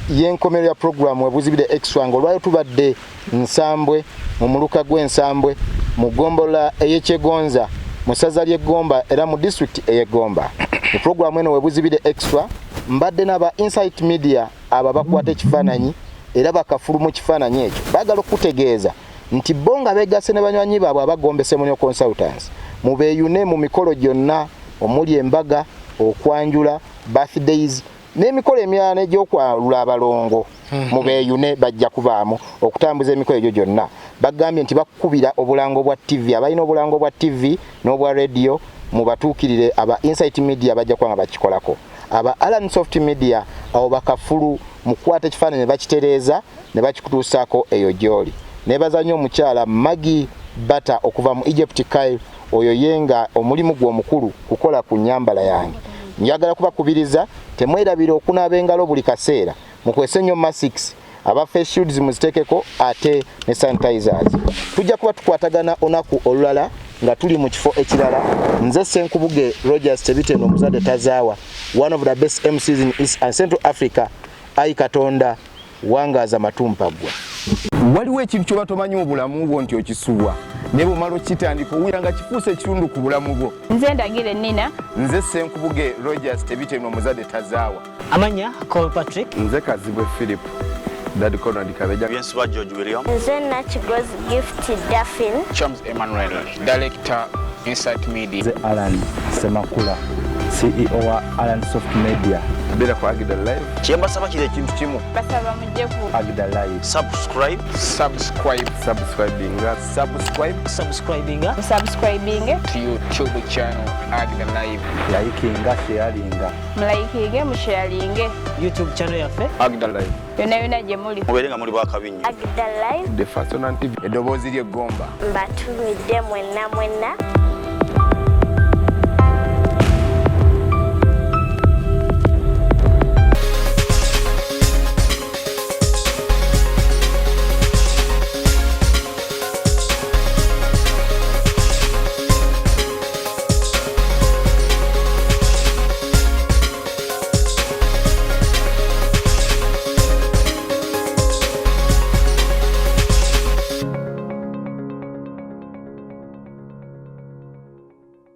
y'enkomero ya puroguramu Ebuzibire Extra, nga olwayo tubadde Nsambwe mu muluka gw'Ensambwe mu ggombolola ey'Ekyegonza mu ssaza ly'Eggomba era mu disitulikiti ey'Eggomba. Mu puroguramu eno Webuzibire Extra mbadde n'aba Insight Media, abo abakwata ekifaananyi era bakafulu mu kifaananyi ekyo. Baagala okukutegeeza nti bo nga beegasse ne banywanyi baabwe aba Gombe Semonyo Consultants mubeeyune mu mikolo gyonna omuli embaga, okwanjula, birthdays n'emikolo emirala n'egyokwalula abalongo. Mubeeyune, bajja kubaamu okutambuza emikolo egyo gyonna. Bagambye nti bakukubira obulango bwa TV, abalina obulango bwa TV n'obwa radio mubatuukirire, aba Insight Media bajja kuba nga bakikolako. Aba Alan Soft Media abo bakafulu mukukwata ekifaananyi ne bakitereeza ne bakikutuusaako eyo gy'oli. Neebaza nnyo omukyala Maggie Bata okuva mu Egypt Kyle, oyo ye nga omulimu gwe omukulu kukola ku nnyambala yange. Njagala kubakubiriza temwerabira okunaaba engalo buli kaseera, mukwese nnyo masks, aba face shields muziteekeko ate ne sanitizers. Tujja kuba tukwatagana olunaku olulala nga tuli mu kifo ekirala. Nze Ssenkubuge Rogers Tebitendo, omuzadde tazaawa, one of the best MCs in East and Central Africa. Ayi Katonda, wangaaza matumpaggwa. Waliwo ekintu kyoba tomanyi mu bulamu bwo nti okisubwa, naye bwomala okukitandika owulira nga kifuuse ekitundu ku bulamu bwo. Nze Ndagire Nina. Nze Ssenkubuge Rogers Tebitendo, omuzadde tazaawa. Amanya Col Patrick. Nze Kazibwe Philip. Dad Conrad Kabeja. Byensuba George William. Nze Nakigozi Gift Daphine. Charles Emmanuel, Director, Insight Media. Nze Alan Semakula, CEO wa Alan Soft Media. Beera ku Agida Live. Kyembasaba kiri ekintu kimu. Basaba mujje ku Agida Live. Subscribe. Subscribe. Subscribinga. Subscribe. Subscribinga. Subscribinge. To YouTube channel Agida Live. Likinga, sharinga. Mulikinge, musharinge. YouTube channel yaffe Agida Live. Yonna yonna gye muli. Mubeere nga muli bakabi nnyo. Agida Live. The First on TV. Eddoboozi ly'eggomba. Mbatumidde mwenna mwenna.